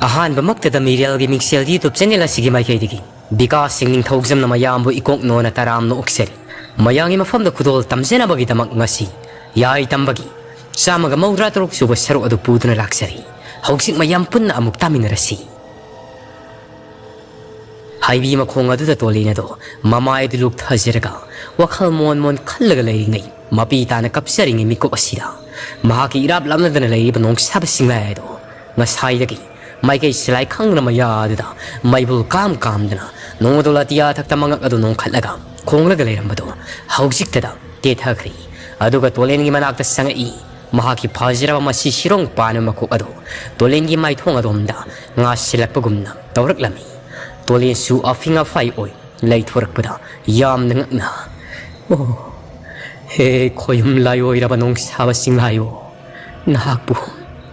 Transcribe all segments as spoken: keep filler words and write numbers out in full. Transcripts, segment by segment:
ꯑꯍꯥꯟꯕꯃꯛꯇꯗ ꯃꯤꯔꯦꯜꯒꯤ ꯃꯤꯡꯁꯦꯜ YouTube channel ꯑꯁꯤꯒꯤ ꯃꯥꯏꯀꯩꯗꯒꯤ ꯕꯤꯀꯥꯁ ꯁꯤꯡ ꯅꯤꯡꯊꯧꯖꯝꯅ ꯃꯌꯥꯝꯕꯨ ꯏꯀꯣꯛ ꯅꯣꯟꯅ ꯇꯔꯥꯝꯅ ꯑꯣꯛꯆꯔꯤ꯫ ꯃꯌꯥꯝꯒꯤ ꯃꯐꯝꯗ ꯈꯨꯗꯣꯜ ꯇꯝꯖꯅꯕꯒꯤꯗꯃꯛ ꯉꯁꯤ ꯌꯥꯏ ꯇꯝꯕꯒꯤ ꯆꯥꯝꯃꯒ ꯃꯧꯗ꯭ꯔꯥ ꯇꯔꯨꯛ ꯁꯨꯕ ꯁꯔꯨꯛ ꯑꯗꯨ ꯄꯨꯗꯨꯅ ꯂꯥꯛꯆꯔꯤ꯫ ꯍꯧꯖꯤꯛ ꯃꯌꯥꯝ ꯄꯨꯟꯅ ꯑꯃꯨꯛ ꯇꯥꯃꯤꯟꯅꯔꯁꯤ꯫ ꯍꯥꯏꯕꯤ ꯃꯈꯣꯡ ꯑꯗꯨꯗ ꯇꯣꯂꯦꯟ ꯑꯗꯣ ꯃꯃꯥꯏ ꯑꯗꯨ ꯂꯨꯞꯊꯖꯔꯒ ꯋꯥꯈꯜ ꯃꯣꯟ ꯃꯣꯟ ꯈꯜꯂꯒ ꯂꯩꯔꯤꯉꯩ, ꯃꯄꯤ ꯇꯥꯅ ꯀꯞꯆꯔꯤꯉꯩ ꯃꯤꯀꯨꯞ ꯑꯁꯤꯗ ꯃꯍꯥꯛꯀꯤ ꯏꯔꯥꯞ ꯂꯥꯞꯅꯗꯅ ꯂꯩꯔꯤꯕ ꯅꯣꯡꯁꯥꯕ ꯁꯤꯡꯂꯥꯏ ꯑꯗꯣ ꯉꯁꯥꯏꯗꯒꯤ ꯃꯥꯏꯀꯩ ꯁꯤꯂꯥꯏ ꯈꯪꯗꯅ ꯃꯌꯥ ꯑꯗꯨꯗ ꯃꯩꯕꯨꯜ ꯀꯥꯝ ꯀꯥꯝꯗꯅ ꯅꯣꯡꯃꯗꯣꯜ ꯑꯇꯤꯌꯥ ꯊꯛꯇ ꯃꯉꯛ ꯑꯗꯨ ꯅꯣꯡꯈꯠꯂꯒ ꯈꯣꯡꯂꯒ ꯂꯩꯔꯝꯕꯗꯣ ꯍꯧꯖꯤꯛꯇꯗ ꯇꯦꯊꯈ꯭ꯔꯦ꯫ ꯑꯗꯨꯒ ꯇꯣꯂꯦꯟꯒꯤ ꯃꯅꯥꯛꯇ ꯆꯪꯉꯛꯏ꯫ ꯃꯍꯥꯛꯀꯤ ꯐꯖꯔꯕ ꯃꯁꯤ ꯁꯤꯔꯣꯡ ꯄꯥꯟꯕ ꯃꯀꯣꯛ ꯑꯗꯨ ꯇꯣꯂꯦꯟꯒꯤ ꯃꯥꯏꯊꯣꯡ ꯑꯗꯣꯝꯗ ꯉꯥꯁꯤꯜꯂꯛꯄꯒꯨꯝꯅ ꯇꯧꯔꯛꯂꯝꯃꯤ꯫ ꯇꯣꯂꯦꯟꯁꯨ ꯑꯐꯤꯡ ꯑꯐꯥꯏ ꯑꯣꯏ ꯂꯩꯊꯣꯔꯛꯄꯗ ꯌꯥꯝꯅ ꯉꯛꯅ, "ꯑꯣ, ꯍꯦ ꯈꯣꯌꯨꯝ ꯂꯥꯏꯑꯣꯏꯔꯕ ꯅꯣꯡꯁꯥꯕ ꯁꯤꯡꯂꯥꯏꯑꯣ, ꯅꯍꯥꯛꯄꯨ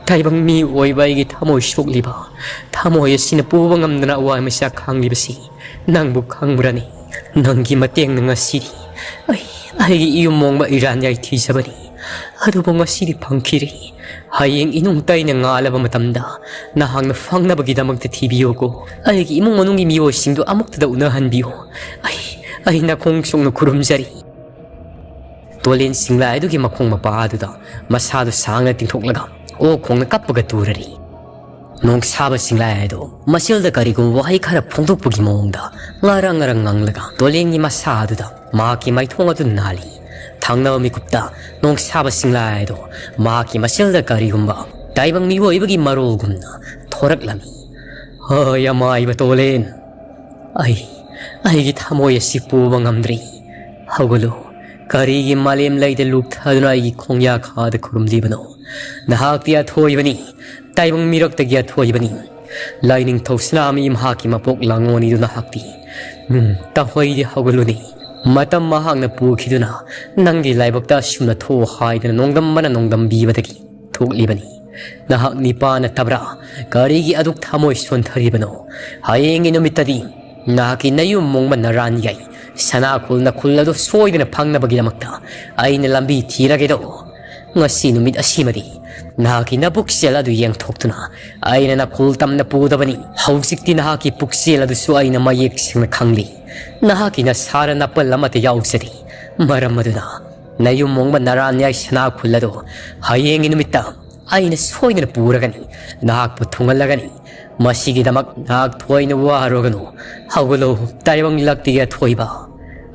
ꯇꯥꯏꯕꯪ ꯃꯤ ꯑꯣꯏꯕ ꯑꯩꯒꯤ ꯊꯃꯣꯏ ꯁꯣꯛꯂꯤꯕ, ꯊꯃꯣꯏ ꯑꯁꯤꯅ ꯄꯨꯕ ꯉꯝꯗꯅ ꯑꯋꯥ ꯃꯩꯁꯥ ꯈꯥꯡꯂꯤꯕꯁꯤ ꯅꯪꯕꯨ ꯈꯪꯕ꯭ꯔꯅꯤ? ꯅꯪꯒꯤ ꯃꯇꯦꯡꯅ ꯉꯁꯤꯗꯤ ꯑꯩ, ꯑꯩꯒꯤ ꯏꯌꯨꯝ ꯃꯣꯡꯕ ꯏꯔꯥꯟꯌꯥꯏ ꯊꯤꯖꯕꯅꯤ꯫ ꯑꯗꯨꯕꯨ ꯉꯁꯤꯗꯤ ꯐꯪꯈꯤꯔꯦ꯫ ꯍꯌꯦꯡ ꯏꯅꯨꯡ ꯇꯩꯅ ꯉꯥꯜꯂꯕ ꯃꯇꯝꯗ ꯅꯍꯥꯛꯅ ꯐꯪꯅꯕꯒꯤꯗꯃꯛꯇ ꯊꯤꯕꯤꯌꯨꯀꯣ꯫ ꯑꯩꯒꯤ ꯏꯃꯨꯡ ꯃꯅꯨꯡꯒꯤ ꯃꯤꯑꯣꯏꯁꯤꯡꯗꯨ ꯑꯃꯨꯛꯇꯗ ꯎꯅꯍꯟꯕꯤꯌꯨ꯫ ꯑꯩ, ꯑꯩ ꯅꯈꯣꯡ ꯁꯣꯛꯅ ꯈꯨꯔꯨꯝꯖꯔꯤ꯫" ꯇꯣꯂꯦꯟ ꯁꯤꯡꯂꯥꯏ ꯑꯗꯨꯒꯤ ꯃꯈꯣꯡ ꯃꯄꯥ ꯑꯗꯨꯗ ꯃꯁꯥꯗꯨ ꯁꯥꯡꯅ ꯇꯤꯡꯊꯣꯛꯂꯒ ꯑꯣꯛ ꯈꯣꯡꯅ ꯀꯞꯄꯒ ꯇꯨꯔꯔꯤ꯫ ꯅꯣꯡꯁꯥꯕ ꯁꯤꯡꯂꯥꯏ ꯑꯗꯨ ꯃꯆꯤꯜꯗ ꯀꯔꯤꯒꯨꯝꯕ ꯋꯥꯍꯩ ꯈꯔ ꯐꯣꯡꯗꯣꯛꯄꯒꯤ ꯃꯑꯣꯡꯗ ꯉꯔꯪ ꯉꯔꯪ ꯉꯪꯂꯒ ꯇꯣꯂꯦꯟꯒꯤ ꯃꯁꯥ ꯑꯗꯨꯗ ꯃꯍꯥꯛꯀꯤ ꯃꯥꯏꯊꯣꯡ ꯑꯗꯨ ꯅꯥꯜꯂꯤ꯫ ꯊꯪꯅꯕ ꯃꯤꯀꯨꯞꯇ ꯅꯣꯡꯁꯥꯕ ꯁꯤꯡꯂꯥꯏ ꯑꯗꯨ ꯃꯍꯥꯛꯀꯤ ꯃꯆꯤꯜꯗ ꯀꯔꯤꯒꯨꯝꯕ ꯇꯥꯏꯕꯪ ꯃꯤꯑꯣꯏꯕꯒꯤ ꯃꯔꯣꯜꯒꯨꯝꯅ ꯊꯣꯔꯛꯂꯝꯃꯤ꯫ "ꯍꯣꯏ, ꯑꯃꯥꯏꯕ ꯇꯣꯂꯦꯟ, ꯑꯩ, ꯑꯩꯒꯤ ꯊꯃꯣꯏ ꯑꯁꯤ ꯄꯨꯕ ꯉꯝꯗ꯭ꯔꯦ꯫ ꯍꯧꯒꯠꯂꯨ, ꯀꯔꯤꯒꯤ ꯃꯥꯂꯦꯝ ꯂꯩꯗ ꯂꯨꯞꯊꯗꯨꯅ ꯑꯩꯒꯤ ꯈꯣꯡꯌꯥꯈꯥꯗ ꯈꯨꯔꯨꯝꯂꯤꯕꯅꯣ? ꯅꯍꯥꯛꯇꯤ ꯑꯊꯣꯏꯕꯅꯤ, ꯇꯥꯏꯕꯪ ꯃꯤꯔꯛꯇꯒꯤ ꯑꯊꯣꯏꯕꯅꯤ꯫ ꯂꯥꯏꯅꯤꯡꯊꯧ ꯁꯅꯥꯃꯍꯤ ꯃꯍꯥꯛꯀꯤ ꯃꯄꯣꯛ ꯂꯥꯡꯉꯣꯟꯅꯤꯗꯨ ꯅꯍꯥꯛꯇꯤ꯫ ꯎꯝ, ꯇꯍꯣꯏꯗꯤ ꯍꯧꯒꯠꯂꯨꯅꯦ꯫ ꯃꯇꯝ ꯃꯍꯥꯛꯅ ꯄꯨꯈꯤꯗꯨꯅ ꯅꯪꯒꯤ ꯂꯥꯏꯕꯛꯇ ꯑꯁꯨꯝꯅ ꯊꯣꯛꯑꯣ ꯍꯥꯏꯗꯅ ꯅꯣꯡꯗꯝꯕꯅ ꯅꯣꯡꯗꯝꯕꯤꯕꯗꯒꯤ ꯊꯣꯛꯂꯤꯕꯅꯤ꯫ ꯅꯍꯥꯛ ꯅꯤꯄꯥ ꯅꯠꯇꯕ꯭ꯔꯥ? ꯀꯔꯤꯒꯤ ꯑꯗꯨꯛ ꯊꯃꯣꯏ ꯁꯣꯟꯊꯔꯤꯕꯅꯣ? ꯍꯌꯦꯡꯒꯤ ꯅꯨꯃꯤꯠꯇꯗꯤ ꯅꯍꯥꯛꯀꯤ ꯅꯌꯨꯝ ꯃꯣꯡꯕ ꯅꯔꯥꯟ ꯌꯥꯏ ꯁꯅꯥ ꯈꯨꯜ ꯅꯈꯨꯜ ꯑꯗꯨ ꯁꯣꯏꯗꯅ ꯐꯪꯅꯕꯒꯤꯗꯃꯛꯇ ꯑꯩꯅ ꯂꯝꯕꯤ ꯊꯤꯔꯒꯦꯗꯣ꯫ ꯉꯁꯤ ꯅꯨꯃꯤꯠ ꯑꯁꯤꯃꯗꯤ ꯅꯍꯥꯛꯀꯤ ꯅꯕꯨꯛꯆꯦꯜ ꯑꯗꯨ ꯌꯦꯡꯊꯣꯛꯇꯨꯅ ꯑꯩꯅ ꯅꯈꯨꯜ ꯇꯝꯅ ꯄꯨꯗꯕꯅꯤ꯫ ꯍꯧꯖꯤꯛꯇꯤ ꯅꯍꯥꯛꯀꯤ ꯄꯨꯛꯆꯦꯜ ꯑꯗꯨꯁꯨ ꯑꯩꯅ ꯃꯌꯦꯛ ꯁꯦꯡꯅ ꯈꯪꯂꯤ꯫ ꯅꯍꯥꯛꯀꯤ ꯅꯁꯥꯗ ꯅꯥꯄꯜ ꯑꯃꯠꯇ ꯌꯥꯎꯖꯗꯦ꯫ ꯃꯔꯝ ꯑꯗꯨꯅ ꯅꯌꯨꯝ ꯑꯣꯡꯕ ꯅꯔꯥꯟꯌꯥꯏ ꯁꯅꯥꯈꯨꯜ ꯑꯗꯨ ꯍꯌꯦꯡꯒꯤ ꯅꯨꯃꯤꯠꯇ ꯑꯩꯅ ꯁꯣꯏꯗꯅ ꯄꯨꯔꯒꯅꯤ꯫ ꯅꯍꯥꯛꯄꯨ ꯊꯨꯡꯍꯜꯂꯒꯅꯤ꯫ ꯃꯁꯤꯒꯤꯗꯃꯛ ꯅꯍꯥꯛ ꯊꯣꯏꯅ ꯋꯥꯔꯨꯒꯅꯨ꯫ ꯍꯧꯒꯠꯂꯣ, ꯇꯥꯏꯕꯪ ꯂꯛꯇꯒꯤ ꯑꯊꯣꯏꯕ꯫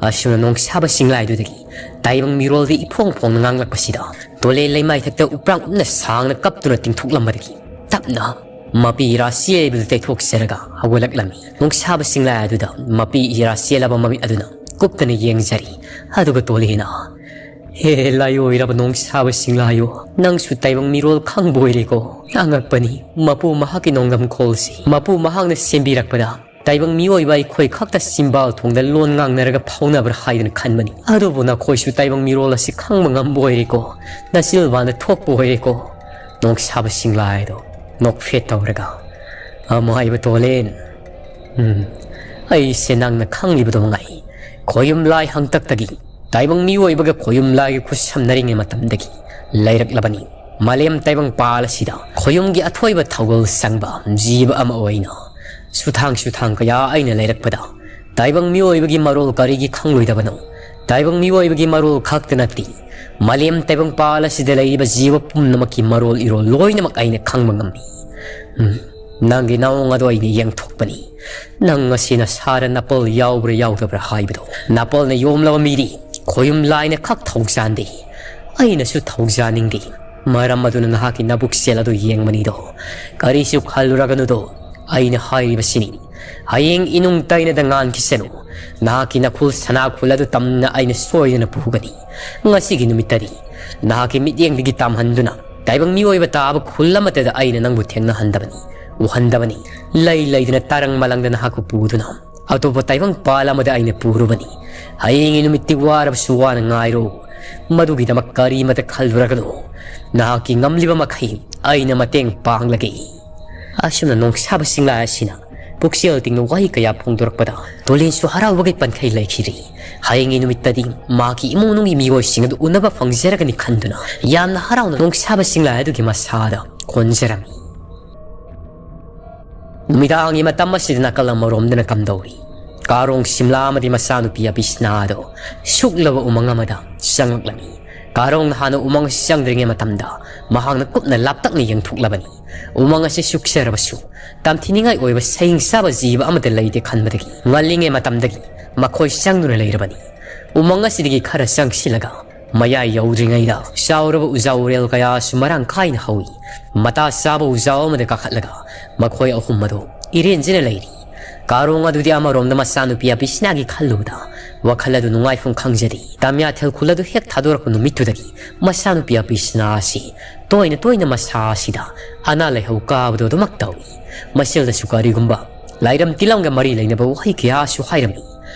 ꯑꯁꯨꯝꯅ ꯅꯣꯡꯁꯥꯕ ꯁꯤꯡꯂꯥꯏꯗꯨꯗꯒꯤ ꯇꯥꯏꯕꯪ ꯃꯤꯔꯣꯜꯗꯤ ꯏꯐꯣꯡ ꯐꯣꯡꯅ ꯉꯥꯡꯂꯛꯄꯁꯤꯗ ꯇꯣꯂꯦ ꯂꯩꯃꯥꯏꯊꯛꯇ ꯎꯄ꯭ꯔꯥꯡ ꯎꯞꯅ ꯁꯥꯡꯅ ꯀꯞꯇꯨꯅ ꯇꯤꯡꯊꯣꯛꯂꯝꯕꯗꯒꯤ ꯇꯞꯅ ꯃꯄꯤ ꯏꯔꯥ ꯆꯦꯜꯂꯤꯕꯗꯨ ꯇꯩꯊꯣꯛꯆꯔꯒ ꯍꯧꯒꯠꯂꯛꯂꯝꯃꯤ꯫ ꯅꯣꯡꯁꯥꯕ ꯁꯤꯡꯂꯥꯏ ꯑꯗꯨꯗ ꯃꯄꯤ ꯏꯔꯥ ꯆꯦꯜꯂꯕ ꯃꯃꯤꯠ ꯑꯗꯨꯅ ꯀꯨꯞꯇꯅ ꯌꯦꯡꯖꯔꯤ꯫ ꯑꯗꯨꯒ ꯇꯣꯂꯦꯅ, "ꯍꯦ ꯂꯥꯏꯑꯣꯏꯔꯕ ꯅꯣꯡꯁꯥꯕ ꯁꯤꯡꯂꯥꯏꯌꯣ, ꯅꯪꯁꯨ ꯇꯥꯏꯕꯪ ꯃꯤꯔꯣꯜ ꯈꯪꯕ ꯑꯣꯏꯔꯦꯀꯣ?" ꯑꯉꯛꯄꯅꯤ, ꯃꯄꯨ ꯃꯍꯥꯛꯀꯤ ꯅꯣꯡꯗꯝꯈꯣꯜꯁꯤ ꯃꯄꯨ ꯃꯍꯥꯛꯅ ꯁꯦꯝꯕꯤꯔꯛꯄꯗ ꯇꯥꯏꯕꯪ ꯃꯤꯑꯣꯏꯕ ꯑꯩꯈꯣꯏ ꯈꯛꯇ ꯆꯤꯝꯕꯥꯜ ꯊꯣꯡꯗ ꯂꯣꯟ ꯉꯥꯡꯅꯔꯒ ꯐꯥꯎꯅꯕ꯭ꯔꯥ ꯍꯥꯏꯗꯅ ꯈꯟꯕꯅꯤ꯫ ꯑꯗꯨꯕꯨ ꯅꯈꯣꯏꯁꯨ ꯇꯥꯏꯕꯪ ꯃꯤꯔꯣꯜ ꯑꯁꯤ ꯈꯪꯕ ꯉꯝꯕ ꯑꯣꯏꯔꯦꯀꯣ? ꯅꯆꯤꯜꯕꯥꯟꯗ ꯊꯣꯛꯄ ꯑꯣꯏꯔꯦꯀꯣ? ꯅꯣꯡꯁꯥꯕ ꯁꯤꯡꯂꯥꯏꯗꯣ ꯅꯣꯛꯐꯦꯠ ꯇꯧꯔꯒ, "ꯑꯃꯥꯏꯕ ꯇꯣꯂꯦꯟ, ꯎꯝ, ꯑꯩꯁꯦ ꯅꯪꯅ ꯈꯪꯂꯤꯕꯗꯣ ꯃꯉꯥꯏ꯫ ꯈꯣꯌꯨꯝ ꯂꯥꯏ ꯍꯪꯇꯛꯇꯒꯤ ꯇꯥꯏꯕꯪ ꯃꯤꯑꯣꯏꯕꯒ ꯈꯣꯌꯨꯝ ꯂꯥꯏꯒ ꯈꯨꯠꯁꯝꯅꯔꯤꯉꯩ ꯃꯇꯝꯗꯒꯤ ꯂꯩꯔꯛꯂꯕꯅꯤ꯫ ꯃꯥꯂꯦꯝ ꯇꯥꯏꯕꯪ ꯄꯥꯜ ꯑꯁꯤꯗ ꯈꯣꯌꯨꯝꯒꯤ ꯑꯊꯣꯏꯕ ꯊꯧꯒꯜ ꯆꯪꯕ ꯖꯤꯕ ꯑꯃ ꯑꯣꯏꯅ ꯁꯨꯊꯥꯡ ꯁꯨꯊꯥꯡ ꯀꯌꯥ ꯑꯩꯅ ꯂꯩꯔꯛꯄꯗ ꯇꯥꯏꯕꯪ ꯃꯤꯑꯣꯏꯕꯒꯤ ꯃꯔꯣꯜ ꯀꯔꯤꯒꯤ ꯈꯪꯂꯣꯏꯗꯕꯅꯣ? ꯇꯥꯏꯕꯪ ꯃꯤꯑꯣꯏꯕꯒꯤ ꯃꯔꯣꯜ ꯈꯛꯇ ꯅꯠꯇꯦ, ꯃꯥꯂꯦꯝ ꯇꯥꯏꯕꯪ ꯄꯥꯜ ꯑꯁꯤꯗ ꯂꯩꯔꯤꯕ ꯖꯤꯕ ꯄꯨꯝꯅꯃꯛꯀꯤ ꯃꯔꯣꯜ ꯏꯔꯣꯜ ꯂꯣꯏꯅꯃꯛ ꯑꯩꯅ ꯈꯪꯕ ꯉꯝꯃꯤ꯫ ꯎꯝ, ꯅꯪꯒꯤ ꯅꯥꯑꯣꯡ ꯑꯗꯣ ꯑꯩꯅ ꯌꯦꯡꯊꯣꯛꯄꯅꯤ꯫ ꯅꯪ ꯑꯁꯤ ꯅꯁꯥꯗ ꯅꯥꯄꯜ ꯌꯥꯎꯕ꯭ꯔꯥ ꯌꯥꯎꯗꯕ꯭ꯔꯥ ꯍꯥꯏꯕꯗꯣ꯫ ꯅꯥꯄꯜꯅ ꯌꯣꯝꯂꯕ ꯃꯤꯗꯤ ꯈꯣꯌꯨꯝ ꯂꯥꯏꯅ ꯈꯛ ꯊꯧꯖꯥꯟꯗꯦ꯫ ꯑꯩꯅꯁꯨ ꯊꯧꯖꯥꯟꯅꯤꯡꯗꯦ꯫ ꯃꯔꯝ ꯑꯗꯨꯅ ꯅꯍꯥꯛꯀꯤ ꯅꯕꯨꯛꯆꯦꯜ ꯑꯗꯨ ꯌꯦꯡꯕꯅꯤꯗꯣ꯫ ꯀꯔꯤꯁꯨ ꯈꯜꯂꯨꯔꯒꯅꯨꯗꯣ꯫ ꯑꯩꯅ ꯍꯥꯏꯔꯤꯕꯁꯤꯅꯤ꯫ ꯍꯌꯦꯡ ꯏꯅꯨꯡ ꯇꯩꯅꯗ ꯉꯥꯟꯈꯤꯁꯅꯨ꯫ ꯅꯍꯥꯛꯀꯤ ꯅꯈꯨꯜ ꯁꯅꯥꯈꯨꯜ ꯑꯗꯨ ꯇꯝꯅ ꯑꯩꯅ ꯁꯣꯏꯗꯅ ꯄꯨꯒꯅꯤ꯫ ꯉꯁꯤꯒꯤ ꯅꯨꯃꯤꯠꯇꯗꯤ ꯅꯍꯥꯛꯀꯤ ꯃꯤꯠꯌꯦꯡꯗꯒꯤ ꯇꯝꯍꯟꯗꯨꯅ ꯇꯥꯏꯕꯪ ꯃꯤꯑꯣꯏꯕ ꯇꯥꯕ ꯈꯨꯜ ꯑꯃꯠꯇꯗ ꯑꯩꯅ ꯅꯪꯕꯨ ꯊꯦꯡꯅꯍꯟꯗꯕꯅꯤ, ꯎꯍꯟꯗꯕꯅꯤ꯫ ꯂꯩ ꯂꯩꯗꯅ ꯇꯥꯔꯪ ꯃꯂꯪꯗ ꯅꯍꯥꯛꯄꯨ ꯄꯨꯗꯨꯅ ꯑꯇꯣꯞꯄ ꯇꯥꯏꯕꯪ ꯄꯥꯜ ꯑꯃꯗ ꯑꯩꯅ ꯄꯨꯔꯨꯕꯅꯤ꯫ ꯍꯌꯦꯡꯒꯤ ꯅꯨꯃꯤꯠꯇꯤ ꯋꯥꯔꯕꯁꯨ ꯋꯥꯅ ꯉꯥꯏꯔꯣ꯫ ꯃꯗꯨꯒꯤꯗꯃꯛ ꯀꯔꯤꯃꯇ ꯈꯜꯂꯨꯔꯒꯅꯨ꯫ ꯅꯍꯥꯛꯀꯤ ꯉꯝꯂꯤꯕ ꯃꯈꯩ ꯑꯩꯅ ꯃꯇꯦꯡ ꯄꯥꯡꯂꯒꯦ꯫ ꯑꯁꯨꯝꯅ ꯅꯣꯡꯁꯥꯕ ꯁꯤꯡꯂꯥꯏ ꯑꯁꯤꯅ ꯄꯨꯛꯆꯦꯜ ꯇꯤꯡꯅ ꯋꯥꯍꯩ ꯀꯌꯥ ꯐꯣꯡꯗꯣꯔꯛꯄꯗ ꯇꯣꯂꯤꯟꯁꯨ ꯍꯔꯥꯎꯕꯒꯤ ꯄꯟꯈꯩ ꯂꯩꯈꯤꯗ꯭ꯔꯤ꯫ ꯍꯌꯦꯡꯒꯤ ꯅꯨꯃꯤꯠꯇꯗꯤ ꯃꯍꯥꯛꯀꯤ ꯏꯃꯨꯡ ꯃꯅꯨꯡꯒꯤ ꯃꯤꯑꯣꯏꯁꯤꯡ ꯑꯗꯨ ꯎꯅꯕ ꯐꯪꯖꯔꯒꯅꯤ ꯈꯟꯗꯨꯅ ꯌꯥꯝꯅ ꯍꯔꯥꯎꯅ ꯅꯣꯡꯁꯥꯕ ꯁꯤꯡꯂꯥꯏ ꯑꯗꯨꯒꯤ ꯃꯁꯥꯗ ꯀꯣꯟꯖꯔꯝꯃꯤ꯫ ꯅꯨꯃꯤꯗꯥꯡꯒꯤ ꯃꯇꯝ ꯑꯁꯤꯗ ꯅꯥꯀꯜ ꯑꯃꯔꯣꯝꯗꯅ ꯀꯝꯗꯧꯔꯤ? ꯀꯥꯔꯣꯡ ꯁꯤꯝꯂꯥ ꯑꯃꯗꯤ ꯃꯆꯥꯅꯨꯄꯤ ꯑꯕꯤꯁꯅꯥꯗꯣ ꯁꯨꯛꯂꯕ ꯎꯃꯪ ꯑꯃꯗ ꯆꯪꯂꯛꯂꯝꯃꯤ꯫ ꯀꯥꯔꯣꯡꯅ ꯍꯥꯟꯅ ꯎꯃꯪ ꯑꯁꯤ ꯆꯪꯗ꯭ꯔꯤꯉꯩ ꯃꯇꯝꯗ ꯃꯍꯥꯛꯅ ꯀꯨꯞꯅ ꯂꯥꯞꯇꯛꯅ ꯌꯦꯡꯊꯣꯛꯂꯕꯅꯤ꯫ ꯎꯃꯪ ꯑꯁꯤ ꯁꯨꯛꯆꯔꯕꯁꯨ ꯇꯝꯊꯤꯅꯤꯡꯉꯥꯏ ꯑꯣꯏꯕ ꯁꯍꯤꯡ ꯆꯥꯕ ꯖꯤꯕ ꯑꯃꯠꯇ ꯂꯩꯇꯦ ꯈꯟꯕꯗꯒꯤ ꯉꯜꯂꯤꯉꯩ ꯃꯇꯝꯗꯒꯤ ꯃꯈꯣꯏ ꯆꯪꯗꯨꯅ ꯂꯩꯔꯕꯅꯤ꯫ ꯎꯃꯪ ꯑꯁꯤꯗꯒꯤ ꯈꯔ ꯆꯪꯁꯤꯜꯂꯒ ꯃꯌꯥꯏ ꯌꯧꯗ꯭ꯔꯤꯉꯩꯗ ꯆꯥꯎꯔꯕ ꯎꯖꯥ ꯎꯔꯦꯜ ꯀꯌꯥꯁꯨ ꯃꯔꯥꯡ ꯀꯥꯏꯅ ꯍꯧꯏ꯫ ꯃꯇꯥ ꯆꯥꯕ ꯎꯖꯥꯎ ꯑꯃꯗ ꯀꯥꯈꯠꯂꯒ ꯃꯈꯣꯏ ꯑꯍꯨꯝ ꯑꯗꯨ ꯏꯔꯦꯟꯖꯅ ꯂꯩꯔꯤ꯫ ꯀꯥꯔꯣꯡ ꯑꯗꯨꯗꯤ ꯑꯃꯔꯣꯝꯗ ꯃꯆꯥꯅꯨꯄꯤ ꯑꯕꯤꯁꯅꯥꯒꯤ ꯈꯜꯂꯨꯕꯗ ꯋꯥꯈꯜ ꯑꯗꯨ ꯅꯨꯡꯉꯥꯏꯐꯝ ꯈꯪꯖꯗꯦ꯫ ꯇꯝꯌꯥꯊꯦꯜ ꯈꯨꯜ ꯑꯗꯨ ꯍꯦꯛ ꯊꯥꯗꯣꯔꯛꯄ ꯅꯨꯃꯤꯠꯇꯨꯗꯒꯤ ꯃꯆꯥꯅꯨꯄꯤ ꯑꯕꯤꯁꯅꯥ ꯑꯁꯤ ꯇꯣꯏꯅ ꯇꯣꯏꯅ ꯃꯁꯥ ꯑꯁꯤꯗ ꯑꯅꯥ ꯂꯥꯏꯍꯧ ꯀꯥꯕꯗꯨ ꯑꯗꯨꯃꯛ ꯇꯧꯏ꯫ ꯃꯁꯤꯗꯁꯨ ꯀꯔꯤꯒꯨꯝꯕ ꯂꯥꯏꯔꯝ ꯇꯤꯂꯝꯒ ꯃꯔꯤ ꯂꯩꯅꯕ ꯋꯥꯍꯩ ꯀꯌꯥꯁꯨ ꯍꯥꯏꯔꯝꯃꯤ꯫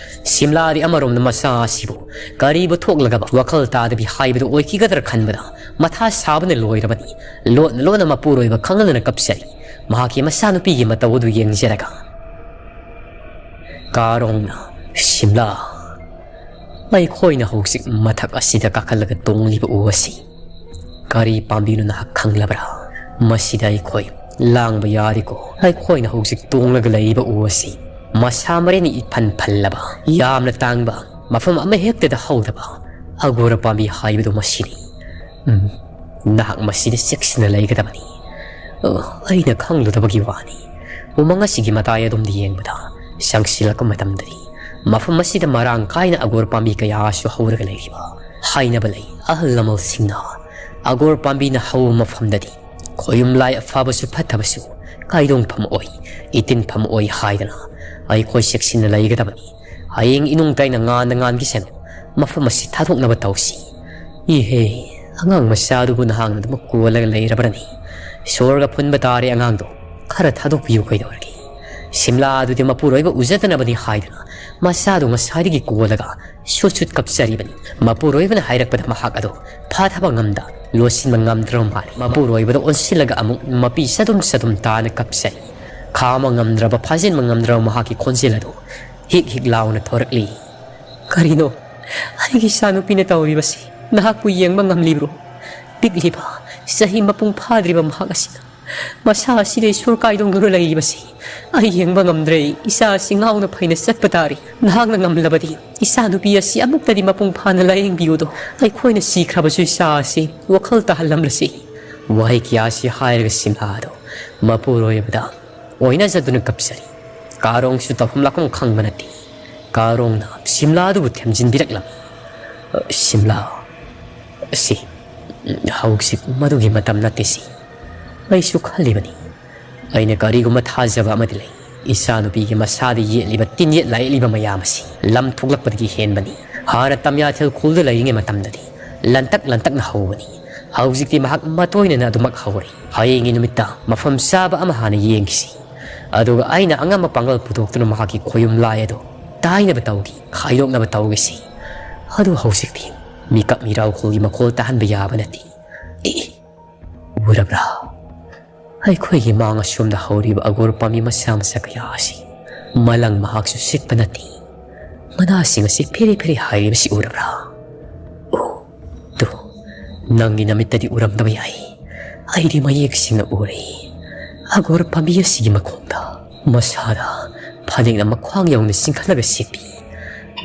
ꯁꯤꯝꯂꯥꯗꯤ ꯑꯃꯔꯣꯝꯗ ꯃꯆꯥ ꯑꯁꯤꯕꯨ ꯀꯔꯤꯕꯨ ꯊꯣꯛꯂꯒꯕ ꯋꯥꯈꯜ ꯇꯥꯗꯕꯤ ꯍꯥꯏꯕꯗꯨ ꯑꯣꯏꯈꯤꯒꯗ꯭ꯔꯥ ꯈꯟꯕꯗ ꯃꯊꯥ ꯁꯥꯕꯅ ꯂꯣꯏꯔꯕꯅꯤ꯫ ꯂꯣꯠꯅ ꯂꯣꯠꯅ ꯃꯄꯨꯔꯣꯏꯕ ꯈꯪꯍꯟꯗꯅ ꯀꯞꯆꯔꯤ꯫ ꯃꯍꯥꯛꯀꯤ ꯃꯆꯥꯅꯨꯄꯤꯒꯤ ꯃꯇꯧ ꯑꯗꯨ ꯌꯦꯡꯖꯔꯒ ꯀꯥꯔꯣꯡꯅ, "ꯁꯤꯝꯂꯥ, ꯑꯩꯈꯣꯏꯅ ꯍꯧꯖꯤꯛ ꯃꯊꯛ ꯑꯁꯤꯗ ꯀꯥꯈꯠꯂꯒ ꯇꯣꯡꯂꯤꯕ ꯎ ꯑꯁꯤ ꯀꯔꯤ ꯄꯥꯝꯕꯤꯅꯣ ꯅꯍꯥꯛ ꯈꯪꯂꯕ꯭ꯔꯥ? ꯃꯁꯤꯗ ꯑꯩꯈꯣꯏ ꯂꯥꯡꯕ ꯌꯥꯔꯤꯀꯣ꯫ ꯑꯩꯈꯣꯏꯅ ꯍꯧꯖꯤꯛ ꯇꯣꯡꯂꯒ ꯂꯩꯔꯤꯕ ꯎ ꯑꯁꯤ ꯃꯁꯥ ꯃꯔꯦꯅ ꯏꯐꯟ ꯐꯜꯂꯕ, ꯌꯥꯝꯅ ꯇꯥꯡꯕ, ꯃꯐꯝ ꯑꯃꯍꯦꯛꯇꯗ ꯍꯧꯗꯕ ꯑꯒꯣꯔ ꯄꯥꯝꯕꯤ ꯍꯥꯏꯕꯗꯨ ꯃꯁꯤꯅꯤ꯫ ꯎꯝ, ꯅꯍꯥꯛ ꯃꯁꯤꯗ ꯆꯦꯛꯁꯤꯟꯅ ꯂꯩꯒꯗꯕꯅꯤ꯫ ꯑ, ꯑꯩꯅ ꯈꯪꯂꯨꯗꯕꯒꯤ ꯋꯥꯅꯤ꯫ ꯎꯃꯪ ꯑꯁꯤꯒꯤ ꯃꯇꯥꯏ ꯑꯗꯣꯝꯗ ꯌꯦꯡꯕꯗ ꯆꯪꯁꯤꯜꯂꯛꯄ ꯃꯇꯝꯗꯗꯤ ꯃꯐꯝ ꯑꯁꯤꯗ ꯃꯔꯥꯡ ꯀꯥꯏꯅ ꯑꯒꯣꯔ ꯄꯥꯝꯕꯤ ꯀꯌꯥꯁꯨ ꯍꯧꯔꯒ ꯂꯩꯔꯤꯕ ꯍꯥꯏꯅꯕ ꯂꯩ꯫ ꯑꯍꯜ ꯂꯃꯟꯁꯤꯡꯅ ꯑꯒꯣꯔ ꯄꯥꯝꯕꯤꯅ ꯍꯧꯕ ꯃꯐꯝꯗꯗꯤ ꯈꯣꯌꯨꯝ ꯂꯥꯏ ꯑꯐꯕꯁꯨ ꯐꯠꯇꯕꯁꯨ ꯀꯥꯏꯗꯣꯡꯐꯝ ꯑꯣꯏ, ꯏꯇꯤꯟꯐꯝ ꯑꯣꯏ ꯍꯥꯏꯗꯅ ꯑꯩꯈꯣꯏ ꯆꯦꯛꯁꯤꯟꯅ ꯂꯩꯒꯗꯕꯅꯤ꯫ ꯍꯌꯦꯡ ꯏꯅꯨꯡ ꯇꯥꯏꯅ ꯉꯥꯟꯗ ꯉꯥꯟꯈꯤꯁꯅꯨ꯫ ꯃꯐꯝ ꯑꯁꯤ ꯊꯥꯗꯣꯛꯅꯕ ꯇꯧꯁꯤ꯫ ꯏꯍꯦ, ꯑꯉꯥꯡ ꯃꯆꯥꯗꯨꯕꯨ ꯅꯍꯥꯛꯅ ꯑꯗꯨꯃꯛ ꯀꯣꯜꯂꯒ ꯂꯩꯔꯕ꯭ꯔꯅꯤ? ꯁꯣꯔꯒ ꯐꯨꯟꯕ ꯇꯥꯔꯦ ꯑꯉꯥꯡꯗꯣ꯫ ꯈꯔ ꯊꯥꯗꯣꯛꯄꯤꯌꯨ ꯀꯩꯗꯧꯔꯒꯦ? ꯁꯤꯝꯂꯥ ꯑꯗꯨꯗꯤ ꯃꯄꯨꯔꯣꯏꯕ ꯎꯖꯗꯅꯕꯅꯤ ꯍꯥꯏꯗꯅ ꯃꯆꯥꯗꯨ ꯉꯁꯥꯏꯗꯒꯤ ꯀꯣꯜꯂꯒ ꯁꯨꯠ ꯁꯨꯠ ꯀꯞꯆꯔꯤꯕꯅꯤ꯫ ꯃꯄꯨꯔꯣꯏꯕꯅ ꯍꯥꯏꯔꯛꯄꯗ ꯃꯍꯥꯛ ꯑꯗꯨ ꯐꯥꯊꯕ ꯉꯝꯗ ꯂꯣꯠꯁꯤꯟꯕ ꯉꯝꯗ꯭ꯔꯕ ꯃꯥꯜꯂꯤ꯫ ꯃꯄꯨꯔꯣꯏꯕꯗ ꯑꯣꯟꯁꯤꯜꯂꯒ ꯑꯃꯨꯛ ꯃꯄꯤ ꯆꯗꯨꯝ ꯆꯗꯨꯝ ꯇꯥꯅ ꯀꯞꯆꯔꯤ꯫ ꯈꯥꯝꯕ ꯉꯝꯗ꯭ꯔꯕ, ꯐꯥꯖꯤꯟꯕ ꯉꯝꯗ꯭ꯔꯕ ꯃꯍꯥꯛꯀꯤ ꯈꯣꯟꯖꯦꯜ ꯑꯗꯨ ꯍꯤꯛ ꯍꯤꯛ ꯂꯥꯎꯅ ꯊꯣꯔꯛꯂꯤ꯫ "ꯀꯔꯤꯅꯣ? ꯑꯩꯒꯤ ꯏꯆꯥꯅꯨꯄꯤꯅ ꯇꯧꯔꯤꯕꯁꯤ ꯅꯍꯥꯛꯄꯨ ꯌꯦꯡꯕ ꯉꯝꯂꯤꯕ꯭ꯔꯣ? ꯄꯤꯛꯂꯤꯕ, ꯆꯍꯤ ꯃꯄꯨꯡ ꯐꯥꯗ꯭ꯔꯤꯕ ꯃꯍꯥꯛ ꯑꯁꯤꯅ ꯃꯁꯥ ꯑꯁꯤꯗ ꯏꯁꯣꯔ ꯀꯥꯏꯗꯣꯡꯗꯨꯅ ꯂꯩꯔꯤꯕꯁꯤ ꯑꯩ ꯌꯦꯡꯕ ꯉꯝꯗ꯭ꯔꯦ꯫ ꯏꯆꯥ ꯑꯁꯤ ꯉꯥꯎꯅ ꯐꯩꯅ ꯆꯠꯄ ꯇꯥꯔꯤ꯫ ꯅꯍꯥꯛꯅ ꯉꯝꯂꯕꯗꯤ ꯏꯆꯥꯅꯨꯄꯤ ꯑꯁꯤ ꯑꯃꯨꯛꯇꯗꯤ ꯃꯄꯨꯡ ꯐꯥꯅ ꯂꯥꯌꯦꯡꯕꯤꯌꯨꯗꯣ꯫ ꯑꯩꯈꯣꯏꯅ ꯁꯤꯈ꯭ꯔꯕꯁꯨ ꯏꯆꯥ ꯑꯁꯤ ꯋꯥꯈꯜ ꯇꯥꯍꯜꯂꯝꯂꯁꯤ꯫" ꯋꯥꯍꯩ ꯀꯌꯥ ꯑꯁꯤ ꯍꯥꯏꯔꯒ ꯁꯤꯝꯂꯥ ꯑꯗꯨ ꯃꯄꯨꯔꯣꯏꯕꯗ ꯑꯣꯏꯅꯖꯗꯨꯅ ꯀꯞꯆꯔꯤ꯫ ꯀꯥꯔꯣꯡꯁꯨ ꯇꯧꯐꯝ ꯂꯥꯛꯐꯝ ꯈꯪꯕ ꯅꯠꯇꯦ꯫ ꯀꯥꯔꯣꯡꯅ ꯁꯤꯝꯂꯥ ꯑꯗꯨꯕꯨ ꯊꯦꯝꯖꯤꯟꯕꯤꯔꯛꯂꯝꯃꯤ꯫ "ꯁꯤꯝꯂꯥ, ꯁꯤ, ꯍꯧꯖꯤꯛ ꯃꯗꯨꯒꯤ ꯃꯇꯝ ꯅꯠꯇꯦ ꯁꯤ꯫ ꯑꯩꯁꯨ ꯈꯜꯂꯤꯕꯅꯤ꯫ ꯑꯩꯅ ꯀꯔꯤꯒꯨꯝꯕ ꯊꯥꯖꯕ ꯑꯃꯗꯤ ꯂꯩ꯫ ꯏꯆꯥꯅꯨꯄꯤꯒꯤ ꯃꯁꯥꯗ ꯌꯦꯠꯂꯤꯕ ꯇꯤꯟ ꯌꯦꯠ ꯂꯥꯏ ꯌꯦꯠꯂꯤꯕ ꯃꯌꯥꯝ ꯑꯁꯤ ꯂꯝ ꯊꯣꯛꯂꯛꯄꯗꯒꯤ ꯍꯦꯟꯕꯅꯤ꯫ ꯍꯥꯟꯅ ꯇꯝꯌꯥꯊꯦꯜ ꯈꯨꯜꯗ ꯂꯩꯔꯤꯉꯩ ꯃꯇꯝꯗꯗꯤ ꯂꯟꯇꯛ ꯂꯟꯇꯛꯅ ꯍꯧꯕꯅꯤ꯫ ꯍꯧꯖꯤꯛꯇꯤ ꯃꯍꯥꯛ ꯃꯇꯣꯏꯅꯅ ꯑꯗꯨꯃꯛ ꯍꯧꯔꯦ꯫ ꯍꯌꯦꯡꯒꯤ ꯅꯨꯃꯤꯠꯇ ꯃꯐꯝ ꯆꯥꯕ ꯑꯃ ꯍꯥꯟꯅ ꯌꯦꯡꯈꯤꯁꯤ꯫ ꯑꯗꯨꯒ ꯑꯩꯅ ꯑꯉꯝꯕ ꯄꯥꯡꯒꯜ ꯄꯨꯊꯣꯛꯇꯨꯅ ꯃꯍꯥꯛꯀꯤ ꯈꯣꯌꯨꯝ ꯂꯥꯏ ꯑꯗꯨ ꯇꯥꯏꯅꯕ ꯇꯧꯒꯦ, ꯈꯥꯏꯗꯣꯛꯅꯕ ꯇꯧꯒꯦꯁꯤ꯫ ꯑꯗꯨ ꯍꯧꯖꯤꯛꯇꯤ ꯃꯤꯀꯞ ꯃꯤꯔꯥꯎꯈꯣꯜꯒꯤ ꯃꯈꯣꯜ ꯇꯥꯍꯟꯕ ꯌꯥꯕ ꯅꯠꯇꯦ꯫ ꯑꯦ, ꯎꯔꯕ꯭ꯔꯥ? ꯑꯩꯈꯣꯏꯒꯤ ꯃꯥꯡ ꯑꯁꯣꯝꯗ ꯍꯧꯔꯤꯕ ꯑꯒꯣꯔ ꯄꯥꯝꯕꯤ ꯃꯆꯥ ꯃꯆꯥ ꯀꯌꯥ ꯑꯁꯤ ꯃꯂꯪ ꯃꯍꯥꯛꯁꯨ ꯁꯤꯠꯄ ꯅꯠꯇꯦ꯫ ꯃꯅꯥꯁꯤꯡ ꯑꯁꯤ ꯐꯦꯔꯦ ꯐꯦꯔꯦ ꯍꯥꯏꯔꯤꯕꯁꯤ ꯎꯔꯕ꯭ꯔꯥ? ꯑꯣ, ꯇꯨ, ꯅꯪꯒꯤ ꯅꯃꯤꯠꯇꯗꯤ ꯎꯔꯝꯗꯕ ꯌꯥꯏ꯫ ꯑꯩꯗꯤ ꯃꯌꯦꯛ ꯁꯦꯡꯅ ꯎꯔꯦ꯫ ꯑꯒꯣꯔ ꯄꯥꯝꯕꯤ ꯑꯁꯤꯒꯤ ꯃꯈꯣꯡꯗ ꯃꯁꯥꯗ ꯐꯅꯦꯛꯅ ꯃꯈ꯭ꯋꯥꯡ ꯌꯧꯅ ꯆꯤꯡꯈꯠꯂꯒ ꯁꯦꯠꯄꯤ,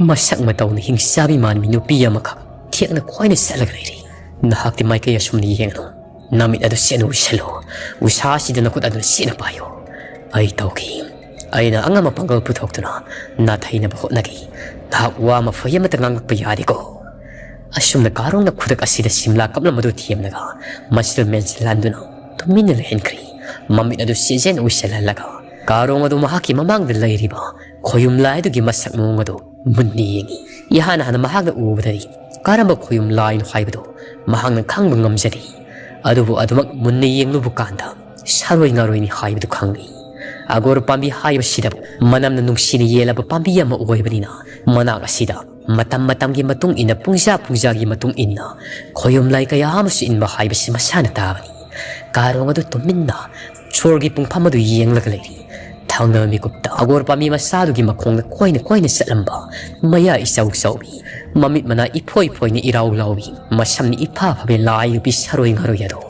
ꯃꯁꯛ ꯃꯇꯧꯅ ꯍꯤꯡꯆꯥꯕꯤ ꯃꯥꯟꯕꯤ ꯅꯨꯄꯤ ꯑꯃꯈꯛ ꯊꯦꯛꯅ ꯈꯣꯏꯅ ꯆꯠꯂꯒ ꯂꯩꯔꯦ꯫ ꯅꯍꯥꯛꯇꯤ ꯃꯥꯏꯀꯩ ꯑꯁꯨꯝꯅ ꯌꯦꯡꯒꯅꯨ꯫ ꯅꯃꯤꯠ ꯑꯗꯨ ꯆꯦꯠꯅ ꯎꯏꯁꯜꯂꯨ꯫ ꯎꯁꯥꯁꯤꯗ ꯅꯈꯨꯠ ꯑꯗꯨꯅ ꯆꯦꯠꯅ ꯄꯥꯏꯌꯨ꯫ ꯑꯩ ꯇꯧꯈꯤ꯫ ꯑꯩꯅ ꯑꯉꯝꯕ ꯄꯥꯡꯒꯜ ꯄꯨꯊꯣꯛꯇꯨꯅ ꯅꯥꯊꯩꯅꯕ ꯍꯣꯠꯅꯈꯤ꯫ ꯅꯍꯥꯛ ꯋꯥ ꯃꯐꯩ ꯑꯃꯠꯇ ꯉꯥꯡꯂꯛꯄ ꯌꯥꯗꯦꯀꯣ꯫ ꯑꯁꯨꯝꯅ ꯀꯥꯔꯣꯡꯅ ꯈꯨꯗꯛ ꯑꯁꯤꯗ ꯁꯤꯝꯂꯥ ꯀꯞꯂꯝꯕꯗꯨ ꯊꯦꯝꯂꯒ ꯃꯁꯤꯗ ꯃꯦꯟꯁꯤꯜꯍꯟꯗꯨꯅ ꯇꯨꯃꯤꯟꯅ ꯂꯩꯍꯟꯈ꯭ꯔꯦ꯫ ꯃꯃꯤꯠ ꯑꯗꯨ ꯆꯦꯠ ꯆꯦꯠꯅ ꯎꯏꯁꯤꯜꯍꯜꯂꯒ ꯀꯥꯔꯣꯡ ꯑꯗꯨ ꯃꯍꯥꯛꯀꯤ ꯃꯃꯥꯡꯗ ꯂꯩꯔꯤꯕ ꯈꯣꯌꯨꯝ ꯂꯥꯏ ꯑꯗꯨꯒꯤ ꯃꯁꯛ ꯃꯑꯣꯡ ꯑꯗꯨ ꯃꯨꯟꯅ ꯌꯦꯡꯏ꯫ ꯏꯍꯥꯟ ꯍꯥꯟꯅ ꯃꯍꯥꯛꯅ ꯎꯕꯗꯗꯤ ꯀꯔꯝꯕ ꯈꯣꯌꯨꯝ ꯂꯥꯏꯅꯣ ꯍꯥꯏꯕꯗꯨ ꯃꯍꯥꯛꯅ ꯈꯪꯕ ꯉꯝꯖꯗꯦ꯫ ꯑꯗꯨꯕꯨ ꯑꯗꯨꯃꯛ ꯃꯨꯟꯅ ꯌꯦꯡꯂꯨꯕ ꯀꯥꯟꯗ ꯁꯥꯔꯣꯏ ꯉꯥꯔꯣꯏꯅꯤ ꯍꯥꯏꯕꯗꯨ ꯈꯪꯏ꯫ ꯑꯒꯣꯔ ꯄꯥꯝꯕꯤ ꯍꯥꯏꯕꯁꯤꯗ ꯃꯅꯝꯅ ꯅꯨꯡꯁꯤꯅ ꯌꯦꯜꯂꯕ ꯄꯥꯝꯕꯤ ꯑꯃ ꯑꯣꯏꯕꯅꯤꯅ ꯃꯅꯥꯛ ꯑꯁꯤꯗ ꯃꯇꯝ ꯃꯇꯝꯒꯤ ꯃꯇꯨꯡ ꯏꯟꯅ, ꯄꯨꯡꯖꯥ ꯄꯨꯡꯖꯥꯒꯤ ꯃꯇꯨꯡ ꯏꯟꯅ ꯈꯣꯌꯨꯝ ꯂꯥꯏ ꯀꯌꯥ ꯑꯃꯁꯨ ꯏꯟꯕ ꯍꯥꯏꯕꯁꯤ ꯃꯁꯥꯅ ꯇꯥꯕꯅꯤ꯫ ꯀꯥꯔꯣꯡ ꯑꯗꯨ ꯇꯨꯃꯤꯟꯅ ꯁꯣꯔꯒꯤ ꯄꯨꯡꯐꯝ ꯑꯗꯨ ꯌꯦꯡꯂꯒ ꯂꯩꯔꯤ꯫ ꯊꯪꯅꯕ ꯃꯤꯀꯨꯞꯇ ꯑꯒꯣꯔ ꯄꯥꯝꯕꯤ ꯃꯆꯥꯗꯨꯒꯤ ꯃꯈꯣꯡꯗ ꯀꯣꯏꯅ ꯀꯣꯏꯅ ꯆꯠꯂꯝꯕ, ꯃꯌꯥ ꯏꯆꯧ ꯆꯧꯕꯤ, ꯃꯃꯤꯠ ꯃꯅꯥ ꯏꯐꯣꯏ ꯐꯣꯏꯅ ꯏꯔꯥꯎ ꯂꯥꯎꯕꯤ, ꯃꯁꯝꯅ ꯏꯐꯥ ꯐꯥꯕꯤ ꯂꯥꯏ ꯅꯨꯄꯤ ꯁꯥꯔꯣꯏ ꯉꯥꯔꯣꯏ ꯑꯗꯣ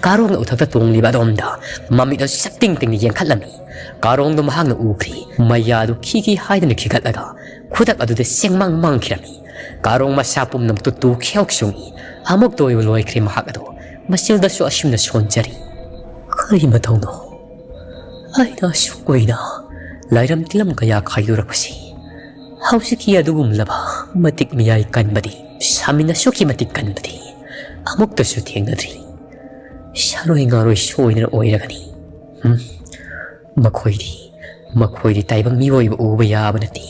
ꯀꯥꯔꯣꯡꯅ ꯎꯊꯛꯇ ꯇꯣꯡꯂꯤꯕ ꯑꯗꯣꯝꯗ ꯃꯃꯤꯠ ꯑꯗꯨ ꯆꯞꯇꯤꯡ ꯇꯤꯡꯅ ꯌꯦꯡꯈꯠꯂꯝꯃꯤ꯫ ꯀꯥꯔꯣꯡꯗꯣ ꯃꯍꯥꯛꯅ ꯎꯈ꯭ꯔꯤ꯫ ꯃꯌꯥꯗꯨ ꯈꯤ ꯈꯤ ꯍꯥꯏꯗꯨꯅ ꯈꯤꯒꯠꯂꯒ ꯈꯨꯗꯛ ꯑꯗꯨꯗ ꯆꯦꯡꯃꯥꯡ ꯃꯥꯡꯈꯤꯔꯝꯃꯤ꯫ ꯀꯥꯔꯣꯡ ꯃꯁꯥ ꯄꯨꯝꯅꯃꯛꯇꯨ ꯇꯨ ꯈꯦꯌꯣꯛ ꯆꯨꯡꯏ꯫ ꯑꯃꯨꯛꯇ ꯑꯣꯏꯕ ꯂꯣꯏꯈ꯭ꯔꯦ ꯃꯍꯥꯛ ꯑꯗꯣ꯫ ꯃꯆꯤꯜꯗꯁꯨ ꯑꯁꯨꯝꯅ ꯁꯣꯟꯖꯔꯤ꯫ ꯀꯔꯤ ꯃꯇꯧꯅꯣ? ꯑꯩꯅ ꯑꯁꯨꯛ ꯀꯨꯏꯅ ꯂꯥꯏꯔꯝ ꯇꯤꯂꯝ ꯀꯌꯥ ꯈꯥꯏꯗꯣꯔꯛꯄꯁꯤ, ꯍꯧꯖꯤꯛꯀꯤ ꯑꯗꯨꯒꯨꯝꯂꯕ ꯃꯇꯤꯛ ꯃꯌꯥꯏ ꯀꯟꯕꯗꯤ, ꯁꯥꯃꯤꯟ ꯑꯁꯨꯛꯀꯤ ꯃꯇꯤꯛ ꯀꯟꯕꯗꯤ ꯑꯃꯨꯛꯇꯁꯨ ꯊꯦꯡꯅꯗ꯭ꯔꯤ꯫ ꯁꯥꯔꯣꯏ ꯉꯥꯔꯣꯏ ꯁꯣꯏꯗꯅ ꯑꯣꯏꯔꯒꯅꯤ꯫ ꯎꯝ, ꯃꯈꯣꯏꯗꯤ, ꯃꯈꯣꯏꯗꯤ ꯇꯥꯏꯕꯪ ꯃꯤꯑꯣꯏꯕ ꯎꯕ ꯌꯥꯕ ꯅꯠꯇꯦ꯫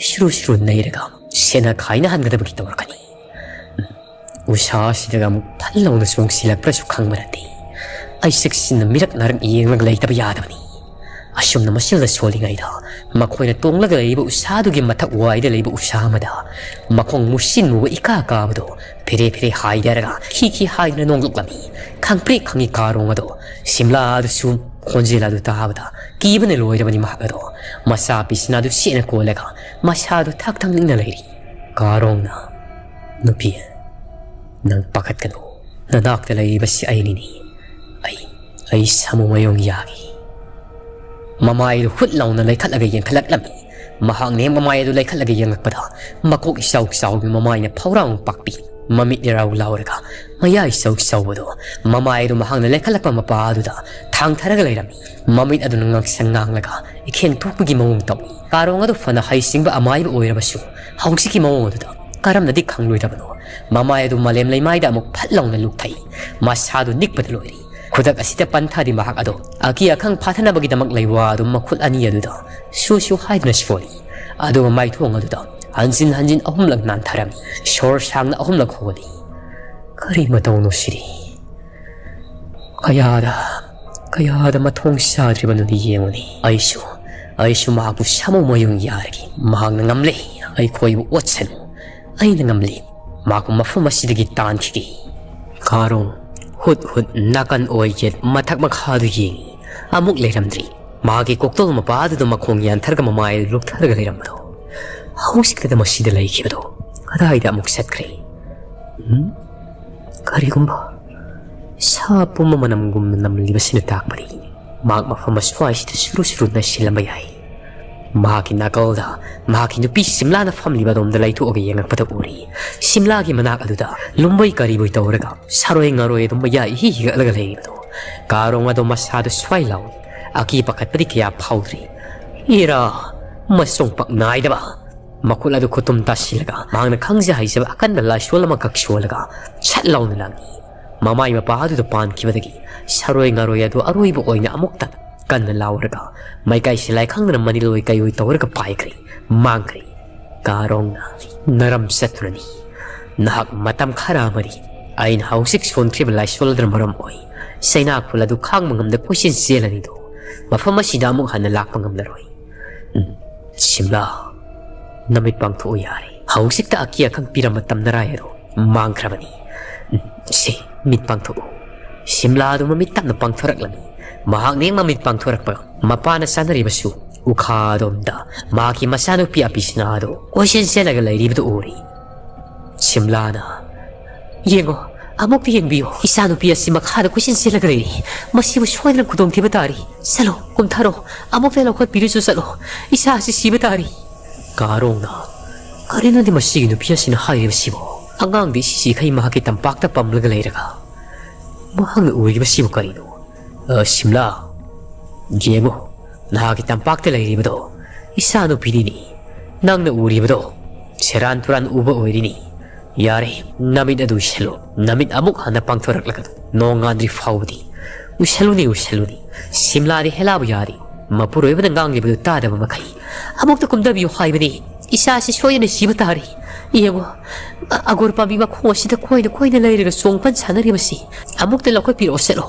ꯁꯨꯔꯨ ꯁꯨꯔꯨ ꯅꯩꯔꯒ ꯁꯦꯟꯅ ꯈꯥꯏꯅꯍꯟꯒꯗꯕꯒꯤ ꯇꯧꯔꯛꯀꯅꯤ꯫ ꯎꯝ, ꯎꯁꯥ ꯑꯁꯤꯗꯒ ꯑꯃꯨꯛ ꯐꯠ ꯂꯥꯎꯅ ꯆꯣꯡꯁꯤꯜꯂꯛꯄ꯭ꯔꯁꯨ ꯈꯪꯕ ꯅꯠꯇꯦ꯫ ꯑꯩ ꯆꯦꯛꯁꯤꯟꯅ ꯃꯤꯔꯛ ꯅꯥꯔꯛ ꯌꯦꯡꯂꯒ ꯂꯩꯇꯕ ꯌꯥꯗꯕꯅꯤ꯫ ꯑꯁꯨꯝꯅ ꯃꯆꯤꯜꯗ ꯁꯣꯜꯂꯤꯉꯩꯗ ꯃꯈꯣꯏꯅ ꯇꯣꯡꯂꯒ ꯂꯩꯔꯤꯕ ꯎꯁꯥꯗꯨꯒꯤ ꯃꯊꯛ ꯋꯥꯏꯗ ꯂꯩꯕ ꯎꯁꯥ ꯑꯃꯗ ꯃꯈꯣꯡ ꯃꯨꯁꯤꯟ ꯃꯨꯕ ꯏꯀꯥ ꯀꯥꯕꯗꯣ ꯐꯦꯔꯦ ꯐꯦꯔꯦ ꯍꯥꯏꯗꯔꯒ ꯈꯤ ꯈꯤ ꯍꯥꯏꯗꯨꯅ ꯅꯣꯡꯂꯛꯂꯝꯃꯤ꯫ ꯈꯪꯄ꯭ꯔꯦꯛ ꯈꯪꯉꯤ ꯀꯥꯔꯣꯡ ꯑꯗꯣ꯫ ꯁꯤꯝꯂꯥ ꯑꯗꯨꯁꯨ ꯈꯣꯟꯖꯦꯜ ꯑꯗꯨ ꯇꯥꯕꯗ ꯀꯤꯕꯅ ꯂꯣꯏꯔꯕꯅꯤ ꯃꯍꯥꯛ ꯑꯗꯣ꯫ ꯃꯆꯥ ꯄꯤꯁꯤꯅꯥꯗꯨ ꯁꯦꯠꯅ ꯀꯣꯜꯂꯒ ꯃꯁꯥꯗꯨ ꯊꯛ ꯊꯛ ꯅꯤꯛꯅ ꯂꯩꯔꯤ꯫ ꯀꯥꯔꯣꯡꯅ, "ꯅꯨꯄꯤ, ꯅꯪ ꯄꯥꯈꯠꯀꯅꯨ꯫ ꯅꯅꯥꯛꯇ ꯂꯩꯔꯤꯕꯁꯤ ꯑꯩꯅꯤꯅꯤ꯫ ꯑꯩ, ꯑꯩ ꯁꯥꯃꯨ ꯃꯌꯣꯡ ꯌꯥꯒꯤ꯫" ꯃꯃꯥꯏꯗꯨ ꯍꯨꯠ ꯂꯥꯎꯅ ꯂꯩꯈꯠꯂꯒ ꯌꯦꯡꯈꯠꯂꯛꯂꯝꯃꯤ꯫ ꯃꯍꯥꯛꯅ ꯍꯦꯛ ꯃꯃꯥꯏ ꯑꯗꯨ ꯂꯩꯈꯠꯂꯒ ꯌꯦꯡꯂꯛꯄꯗ ꯃꯀꯣꯛ ꯏꯆꯥꯎ ꯆꯥꯎꯕꯤ ꯃꯃꯥꯏꯅ ꯐꯧꯔꯥꯡ ꯄꯥꯛꯄꯤ, ꯃꯃꯤꯠ ꯏꯔꯥꯎ ꯂꯥꯎꯔꯒ ꯃꯌꯥ ꯏꯆꯧ ꯆꯧꯕꯗꯨ ꯃꯃꯥꯏ ꯑꯗꯨ ꯃꯍꯥꯛꯅ ꯂꯩꯈꯠꯂꯛꯄ ꯃꯄꯥ ꯑꯗꯨꯗ ꯊꯥꯡꯊꯔꯒ ꯂꯩꯔꯝꯃꯤ꯫ ꯃꯃꯤꯠ ꯑꯗꯨꯅ ꯉꯥꯡꯁꯪ ꯉꯥꯡꯂꯒ ꯏꯈꯦꯟ ꯊꯣꯛꯄꯒꯤ ꯃꯑꯣꯡ ꯇꯧꯏ꯫ ꯀꯥꯔꯣꯡ ꯑꯗꯨ ꯐꯅ ꯍꯩꯁꯤꯡꯕ ꯑꯃꯥꯏꯕ ꯑꯣꯏꯔꯕꯁꯨ ꯍꯧꯖꯤꯛꯀꯤ ꯃꯑꯣꯡ ꯑꯗꯨꯗ ꯀꯔꯝꯅꯗꯤ ꯈꯪꯂꯣꯏꯗꯕꯅꯣ? ꯃꯃꯥꯏ ꯑꯗꯨ ꯃꯥꯂꯦꯝ ꯂꯩꯃꯥꯏꯗ ꯑꯃꯨꯛ ꯐꯠ ꯂꯥꯎꯅ ꯂꯨꯞꯊꯩ꯫ ꯃꯁꯥꯗꯨ ꯅꯤꯛꯄꯗ ꯂꯣꯏꯔꯤ꯫ ꯈꯨꯗꯛ ꯑꯁꯤꯗ ꯄꯟꯊꯥꯗꯤ ꯃꯍꯥꯛ ꯑꯗꯣ ꯑꯀꯤ ꯑꯈꯪ ꯐꯥꯊꯅꯕꯒꯤꯗꯃꯛ ꯂꯩꯋꯥ ꯑꯗꯨ ꯃꯈꯨꯠ ꯑꯅꯤ ꯑꯗꯨꯗ ꯁꯨ ꯁꯨ ꯍꯥꯏꯗꯨꯅ ꯁꯣꯜꯂꯤ꯫ ꯑꯗꯨꯒ ꯃꯥꯏꯊꯣꯡ ꯑꯗꯨꯗ ꯍꯟꯖꯤꯟ ꯍꯟꯖꯤꯟ ꯑꯍꯨꯝꯂꯛ ꯅꯥꯟꯊꯔꯝꯃꯤ꯫ ꯁꯣꯔ ꯁꯥꯡꯅ ꯑꯍꯨꯝꯂꯛ ꯍꯣꯜꯂꯤ꯫ ꯀꯔꯤ ꯃꯇꯧꯅꯣ ꯁꯤꯗꯤ? ꯀꯌꯥꯗ, ꯀꯌꯥꯗ ꯃꯊꯣꯡ ꯆꯥꯗ꯭ꯔꯤꯕꯅꯣꯗꯤ ꯌꯦꯡꯉꯨꯅꯤ꯫ ꯑꯩꯁꯨ, ꯑꯩꯁꯨ ꯃꯍꯥꯛꯄꯨ ꯁꯥꯃꯨ ꯃꯌꯨꯡ ꯌꯥꯔꯒꯦ꯫ ꯃꯍꯥꯛꯅ ꯉꯝꯂꯦ꯫ ꯑꯩꯈꯣꯏꯕꯨ ꯑꯣꯠꯁꯅꯨ꯫ ꯑꯩꯅ ꯉꯝꯂꯦ꯫ ꯃꯍꯥꯛꯄꯨ ꯃꯐꯝ ꯑꯁꯤꯗꯒꯤ ꯇꯥꯟꯈꯤꯒꯦ꯫ ꯀꯥꯔꯣꯡ ꯍꯨꯠ ꯍꯨꯠ ꯅꯥꯀꯟ ꯑꯣꯏ ꯌꯦꯠ ꯃꯊꯛ ꯃꯈꯥꯗꯨ ꯌꯦꯡꯉꯤ꯫ ꯑꯃꯨꯛ ꯂꯩꯔꯝꯗ꯭ꯔꯤ꯫ ꯃꯍꯥꯛꯀꯤ ꯀꯣꯛꯇꯣꯜ ꯃꯄꯥꯗꯨꯗ ꯃꯈꯣꯡ ꯌꯥꯟꯊꯔꯒ ꯃꯃꯥꯏ ꯂꯨꯞꯊꯔꯒ ꯂꯩꯔꯝꯕꯗꯣ ꯍꯧꯖꯤꯛꯇꯗ ꯃꯁꯤꯗ ꯂꯩꯈꯤꯕꯗꯣ ꯀꯗꯥꯏꯗ ꯑꯃꯨꯛ ꯆꯠꯈ꯭ꯔꯦ? ꯎꯝ? ꯀꯔꯤꯒꯨꯝꯕ ꯁꯥ ꯄꯨꯝꯕ ꯃꯅꯝꯒꯨꯝꯅ ꯅꯝꯂꯤꯕꯁꯤꯅ ꯇꯥꯛꯄꯗꯤ ꯃꯍꯥꯛ ꯃꯐꯝ ꯑꯁ꯭ꯋꯥꯏꯁꯤꯗ ꯁꯨꯔꯨ ꯁꯨꯔꯨ ꯅꯩꯁꯤꯜꯂꯝꯕ ꯌꯥꯏ꯫ ꯃꯍꯥꯛꯀꯤ ꯅꯥꯀꯜꯗ ꯃꯍꯥꯛꯀꯤ ꯅꯨꯄꯤ ꯁꯤꯝꯂꯥꯅ ꯐꯝꯂꯤꯕ ꯑꯗꯣꯝꯗ ꯂꯩꯊꯣꯛꯑꯒ ꯌꯦꯡꯉꯛꯄꯗ ꯎꯔꯤ꯫ ꯁꯤꯝꯂꯥꯒꯤ ꯃꯅꯥꯛ ꯑꯗꯨꯗ ꯂꯨꯝꯕꯩ ꯀꯔꯤꯕꯣꯏ ꯇꯧꯔꯒ ꯁꯥꯔꯣꯏ ꯉꯥꯔꯣꯏ ꯑꯗꯨꯝ ꯃꯌꯥꯏ ꯏꯍꯤ ꯍꯤꯒꯠꯂꯒ ꯂꯩꯔꯤꯕꯗꯣ꯫ ꯀꯥꯔꯣꯡ ꯑꯗꯣ ꯃꯁꯥꯗꯨ ꯁ꯭ꯋꯥꯏ ꯂꯥꯎꯏ꯫ ꯑꯀꯤ ꯄꯥꯈꯠꯄꯗꯤ ꯀꯌꯥ ꯐꯥꯎꯗ꯭ꯔꯤ꯫ ꯏꯔꯥ, ꯃꯁꯣꯡ ꯄꯛ ꯅꯥꯏꯗꯕ꯫ ꯃꯈꯨꯠ ꯑꯗꯨ ꯈꯨꯇꯨꯝ ꯇꯥꯁꯤꯜꯂꯒ ꯃꯍꯥꯛꯅ ꯈꯪꯖ ꯍꯩꯖꯕ ꯑꯀꯟꯕ ꯂꯥꯏꯁꯣꯜ ꯑꯃꯈꯛ ꯁꯣꯜꯂꯒ ꯁꯠ ꯂꯥꯎꯅ ꯂꯥꯡꯏ꯫ ꯃꯃꯥꯏ ꯃꯄꯥ ꯑꯗꯨꯗ ꯄꯥꯟꯈꯤꯕꯗꯒꯤ ꯁꯔꯣꯏ ꯉꯥꯔꯣꯏ ꯑꯗꯨ ꯑꯔꯣꯏꯕ ꯑꯣꯏꯅ ꯑꯃꯨꯛꯇ ꯀꯟꯅ ꯂꯥꯎꯔꯒ ꯃꯩꯀꯥꯏ ꯁꯤꯂꯥꯏ ꯈꯪꯗꯅ ꯃꯅꯤꯜ ꯑꯣꯏ ꯀꯩ ꯑꯣꯏ ꯇꯧꯔꯒ ꯄꯥꯏꯈ꯭ꯔꯦ, ꯃꯥꯡꯈ꯭ꯔꯦ꯫ ꯀꯥꯔꯣꯡꯅ ꯅꯔꯝ ꯆꯠꯇꯨꯅꯅꯤ꯫ ꯅꯍꯥꯛ ꯃꯇꯝ ꯈꯔ ꯑꯃꯗꯤ ꯑꯩꯅ ꯍꯧꯖꯤꯛ ꯁꯣꯟꯈ꯭ꯔꯤꯕ ꯂꯥꯏꯁꯣꯜ ꯑꯗꯨꯅ ꯃꯔꯝ ꯑꯣꯏ ꯆꯩꯅꯥꯈꯨꯜ ꯑꯗꯨ ꯈꯥꯡꯕ ꯉꯝꯗ ꯀꯣꯏꯆꯦꯟ ꯆꯦꯜꯂꯅꯤꯗꯣ꯫ ꯃꯐꯝ ꯑꯁꯤꯗ ꯑꯃꯨꯛ ꯍꯟꯅ ꯂꯥꯛꯄ ꯉꯝꯂꯔꯣꯏ꯫ ꯎꯝ, ꯁꯤꯝꯂꯥ, ꯅꯃꯤꯠ ꯄꯥꯡꯊꯣꯛꯎ ꯌꯥꯔꯦ꯫ ꯍꯧꯖꯤꯛꯇ ꯑꯀꯤ ꯑꯈꯪ ꯄꯤꯔꯝꯕ ꯇꯝꯅꯔꯥꯏ ꯑꯗꯣ ꯃꯥꯡꯈ꯭ꯔꯕꯅꯤ꯫ ꯎꯝ, ꯁꯤ, ꯃꯤꯠ ꯄꯥꯡꯊꯣꯛꯎ꯫ ꯁꯤꯝꯂꯥ ꯑꯗꯨ ꯃꯃꯤꯠ ꯇꯞꯅ ꯄꯥꯡꯊꯣꯔꯛꯂꯝꯃꯤ꯫ ꯃꯍꯥꯛꯅ ꯍꯦꯛ ꯃꯃꯤꯠ ꯄꯥꯡꯊꯣꯔꯛꯄꯒ ꯃꯄꯥꯅ ꯆꯥꯅꯔꯤꯕꯁꯨ ꯎꯈꯥ ꯑꯗꯣꯝꯗ ꯃꯍꯥꯛꯀꯤ ꯃꯆꯥꯅꯨꯄꯤ ꯑꯄꯤꯁꯤꯅꯥ ꯑꯗꯨ ꯀꯣꯏꯆꯦꯟ ꯆꯦꯜꯂꯒ ꯂꯩꯔꯤꯕꯗꯨ ꯎꯔꯤ꯫ ꯁꯤꯝꯂꯥꯅ, "ꯌꯦꯡꯉꯣ, ꯑꯃꯨꯛꯇ ꯌꯦꯡꯕꯤꯌꯨ꯫ ꯏꯆꯥꯅꯨꯄꯤ ꯑꯁꯤ ꯃꯈꯥꯗ ꯀꯣꯏꯆꯦꯟ ꯆꯦꯜꯂꯒ ꯂꯩꯔꯤ꯫ ꯃꯁꯤꯕꯨ ꯁꯣꯏꯗꯅ ꯈꯨꯗꯣꯡꯊꯤꯕ ꯇꯥꯔꯤ꯫ ꯆꯠꯂꯣ, ꯀꯨꯝꯊꯔꯣ, ꯑꯃꯨꯛꯇ ꯂꯧꯈꯠꯄꯤꯔꯨꯆꯣ ꯆꯠꯂꯣ꯫ ꯏꯆꯥ ꯑꯁꯤ ꯁꯤꯕ ꯇꯥꯔꯤ꯫" ꯀꯥꯔꯣꯡꯅ, "ꯀꯔꯤꯅꯣꯗꯤ ꯃꯁꯤꯒꯤ ꯅꯨꯄꯤ ꯑꯁꯤꯅ ꯍꯥꯏꯔꯤꯕꯁꯤꯕꯣ? ꯑꯉꯥꯡꯗꯤ ꯁꯤꯁꯤꯈꯩ ꯃꯍꯥꯛꯀꯤ ꯇꯝꯄꯥꯛꯇ ꯄꯝꯂꯒ ꯂꯩꯔꯒ ꯃꯍꯥꯛꯅ ꯎꯔꯤꯕꯁꯤꯕꯨ ꯀꯔꯤꯅꯣ? ꯑ, ꯁꯤꯝꯂꯥ, ꯌꯦꯡꯉꯨ, ꯅꯍꯥꯛꯀꯤ ꯇꯝꯄꯥꯛꯇ ꯂꯩꯔꯤꯕꯗꯣ ꯏꯆꯥꯅꯨꯄꯤꯅꯤꯅꯤ꯫ ꯅꯪꯅ ꯎꯔꯤꯕꯗꯣ ꯁꯦꯔꯥꯟ ꯇꯨꯔꯥꯟ ꯎꯕ ꯑꯣꯏꯔꯤꯅꯤ꯫ ꯌꯥꯔꯦ, ꯅꯃꯤꯠ ꯑꯗꯨ ꯎꯏꯁꯜꯂꯨ꯫ ꯅꯃꯤꯠ ꯑꯃꯨꯛ ꯍꯟꯅ ꯄꯥꯡꯊꯣꯔꯛꯂꯒꯅꯨ꯫ ꯅꯣꯡꯉꯥꯟꯗ꯭ꯔꯤ ꯐꯥꯎꯕꯗꯤ ꯎꯏꯁꯜꯂꯨꯅꯤ, ꯎꯏꯁꯜꯂꯨꯅꯤ꯫" ꯁꯤꯝꯂꯥꯗꯤ ꯍꯦꯂꯥꯕꯨ ꯌꯥꯔꯤ꯫ ꯃꯄꯨꯔꯣꯏꯕꯅ ꯉꯥꯡꯂꯤꯕꯗꯨ ꯇꯥꯗꯕ ꯃꯈꯩ, "ꯑꯃꯨꯛꯇ ꯀꯨꯝꯊꯕꯤꯌꯨ ꯍꯥꯏꯕꯅꯤ꯫ ꯏꯆꯥ ꯑꯁꯤ ꯁꯣꯏꯗꯅ ꯁꯤꯕ ꯇꯥꯔꯤ꯫ ꯌꯦꯡꯉꯨ, ꯑ-, ꯑꯒꯣꯔ ꯄꯥꯝꯕꯤ ꯃꯈꯣꯡ ꯑꯁꯤꯗ ꯀꯣꯏꯅ ꯀꯣꯏꯅ ꯂꯩꯔꯒ ꯆꯣꯡ ꯐꯟ ꯁꯥꯟꯅꯔꯤꯕꯁꯤ꯫ ꯑꯃꯨꯛꯇ ꯂꯧꯈꯠꯄꯤꯔꯛꯑꯣ ꯆꯠꯂꯣ꯫"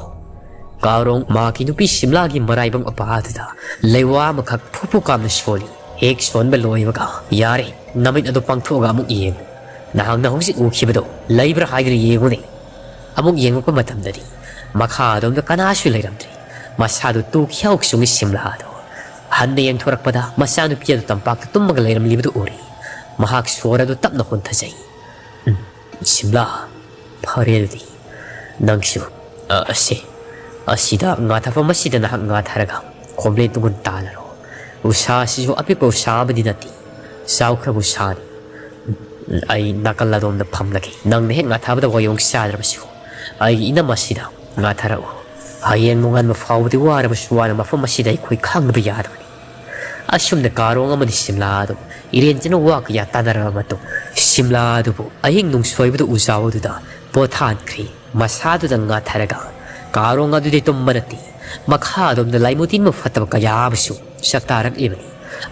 ꯀꯥꯔꯣꯡ ꯃꯍꯥꯛꯀꯤ ꯅꯨꯄꯤ ꯁꯤꯝꯂꯥꯒꯤ ꯃꯔꯥꯏꯕꯛ ꯃꯄꯥ ꯑꯗꯨꯗ ꯂꯩꯋꯥ ꯑꯃꯈꯛ ꯐꯨ ꯐꯨ ꯀꯥꯝꯅ ꯁꯣꯜꯂꯤ꯫ ꯍꯦꯛ ꯁꯣꯟꯕ ꯂꯣꯏꯕꯒ, "ꯌꯥꯔꯦ, ꯅꯃꯤꯠ ꯑꯗꯨ ꯄꯥꯡꯊꯣꯛꯑꯒ ꯑꯃꯨꯛ ꯌꯦꯡꯉꯨ꯫ ꯅꯍꯥꯛꯅ ꯍꯧꯖꯤꯛ ꯎꯈꯤꯕꯗꯣ ꯂꯩꯕ꯭ꯔꯥ ꯍꯥꯏꯗꯨꯅ ꯌꯦꯡꯉꯨꯅꯦ꯫" ꯑꯃꯨꯛ ꯌꯦꯡꯉꯛꯄ ꯃꯇꯝꯗꯗꯤ ꯃꯈꯥ ꯑꯗꯣꯝꯗ ꯀꯅꯥꯁꯨ ꯂꯩꯔꯝꯗ꯭ꯔꯦ꯫ ꯃꯁꯥꯗꯨ ꯇꯨ ꯈ꯭ꯌꯥꯎ ꯆꯨꯡꯏ ꯁꯤꯝꯂꯥꯗꯨ꯫ ꯍꯟꯅ ꯌꯦꯡꯊꯣꯔꯛꯄꯗ ꯃꯆꯥꯅꯨꯄꯤ ꯑꯗꯨ ꯇꯝꯄꯥꯛꯇ ꯇꯨꯝꯃꯒ ꯂꯩꯔꯝꯂꯤꯕꯗꯨ ꯎꯔꯤ꯫ ꯃꯍꯥꯛ ꯁꯣꯔ ꯑꯗꯨ ꯇꯞꯅ ꯍꯣꯟꯊꯖꯩ꯫ "ꯎꯝ, ꯁꯤꯝꯂꯥ, ꯐꯔꯦ ꯑꯗꯨꯗꯤ꯫ ꯅꯪꯁꯨ, ꯑ, ꯑꯁꯤ, ꯑꯁꯤꯗ ꯉꯥꯊꯐꯝ ꯑꯁꯤꯗ ꯅꯍꯥꯛ ꯉꯥꯊꯔꯒ ꯈꯣꯝꯂꯦꯟ ꯇꯨꯡꯒꯨꯟ ꯇꯥꯜꯂꯔꯣ꯫ ꯎꯁꯥ ꯑꯁꯤꯁꯨ ꯑꯄꯤꯛꯄ ꯎꯁꯥ ꯑꯃꯗꯤ ꯅꯠꯇꯦ꯫ ꯆꯥꯎꯈ꯭ꯔꯕ ꯎꯁꯥꯅꯤ꯫ ꯎꯝ, ꯑꯩ ꯅꯥꯀꯜ ꯑꯗꯣꯝꯗ ꯐꯝꯂꯒꯦ꯫ ꯅꯪꯅ ꯍꯦꯛ ꯉꯥꯊꯕꯗ ꯋꯥꯌꯣꯡ ꯆꯥꯗ꯭ꯔꯕꯁꯨ ꯑꯩꯒꯤ ꯏꯅꯝ ꯑꯁꯤꯗ ꯉꯥꯊꯔꯛꯎ꯫ ꯍꯌꯦꯡ ꯅꯣꯡꯉꯥꯟꯕ ꯐꯥꯎꯕꯗꯤ ꯋꯥꯔꯕꯁꯨ ꯋꯥꯅ ꯃꯐꯝ ꯑꯁꯤꯗ ꯑꯩꯈꯣꯏ ꯈꯥꯡꯅꯕ ꯌꯥꯗꯕꯅꯤ"꯫ ꯑꯁꯨꯝꯅ ꯀꯥꯔꯣꯡ ꯑꯃꯗꯤ ꯁꯤꯝꯂꯥ ꯑꯗꯨ ꯏꯔꯦꯟꯖꯅ ꯋꯥ ꯀꯌꯥ ꯇꯥꯟꯅꯔꯕ ꯃꯇꯨꯡ, ꯁꯤꯝꯂꯥ ꯑꯗꯨꯕꯨ ꯑꯍꯤꯡ ꯅꯣꯡꯁꯣꯏꯕꯗ ꯎꯖꯥꯎ ꯑꯗꯨꯗ ꯄꯣꯊꯥꯍꯟꯈ꯭ꯔꯦ꯫ ꯃꯁꯥꯗꯨꯗ ꯉꯥꯊꯔꯒ ꯀꯥꯔꯣꯡ ꯑꯗꯨꯗꯤ ꯇꯨꯝꯕ ꯅꯠꯇꯦ, ꯃꯈꯥ ꯑꯗꯣꯝꯗ ꯂꯥꯏꯃꯨ ꯇꯤꯟꯕ ꯐꯠꯇꯕ ꯀꯌꯥ ꯑꯃꯁꯨ ꯆꯥꯛꯇꯥꯔꯛꯂꯤꯕꯅꯤ꯫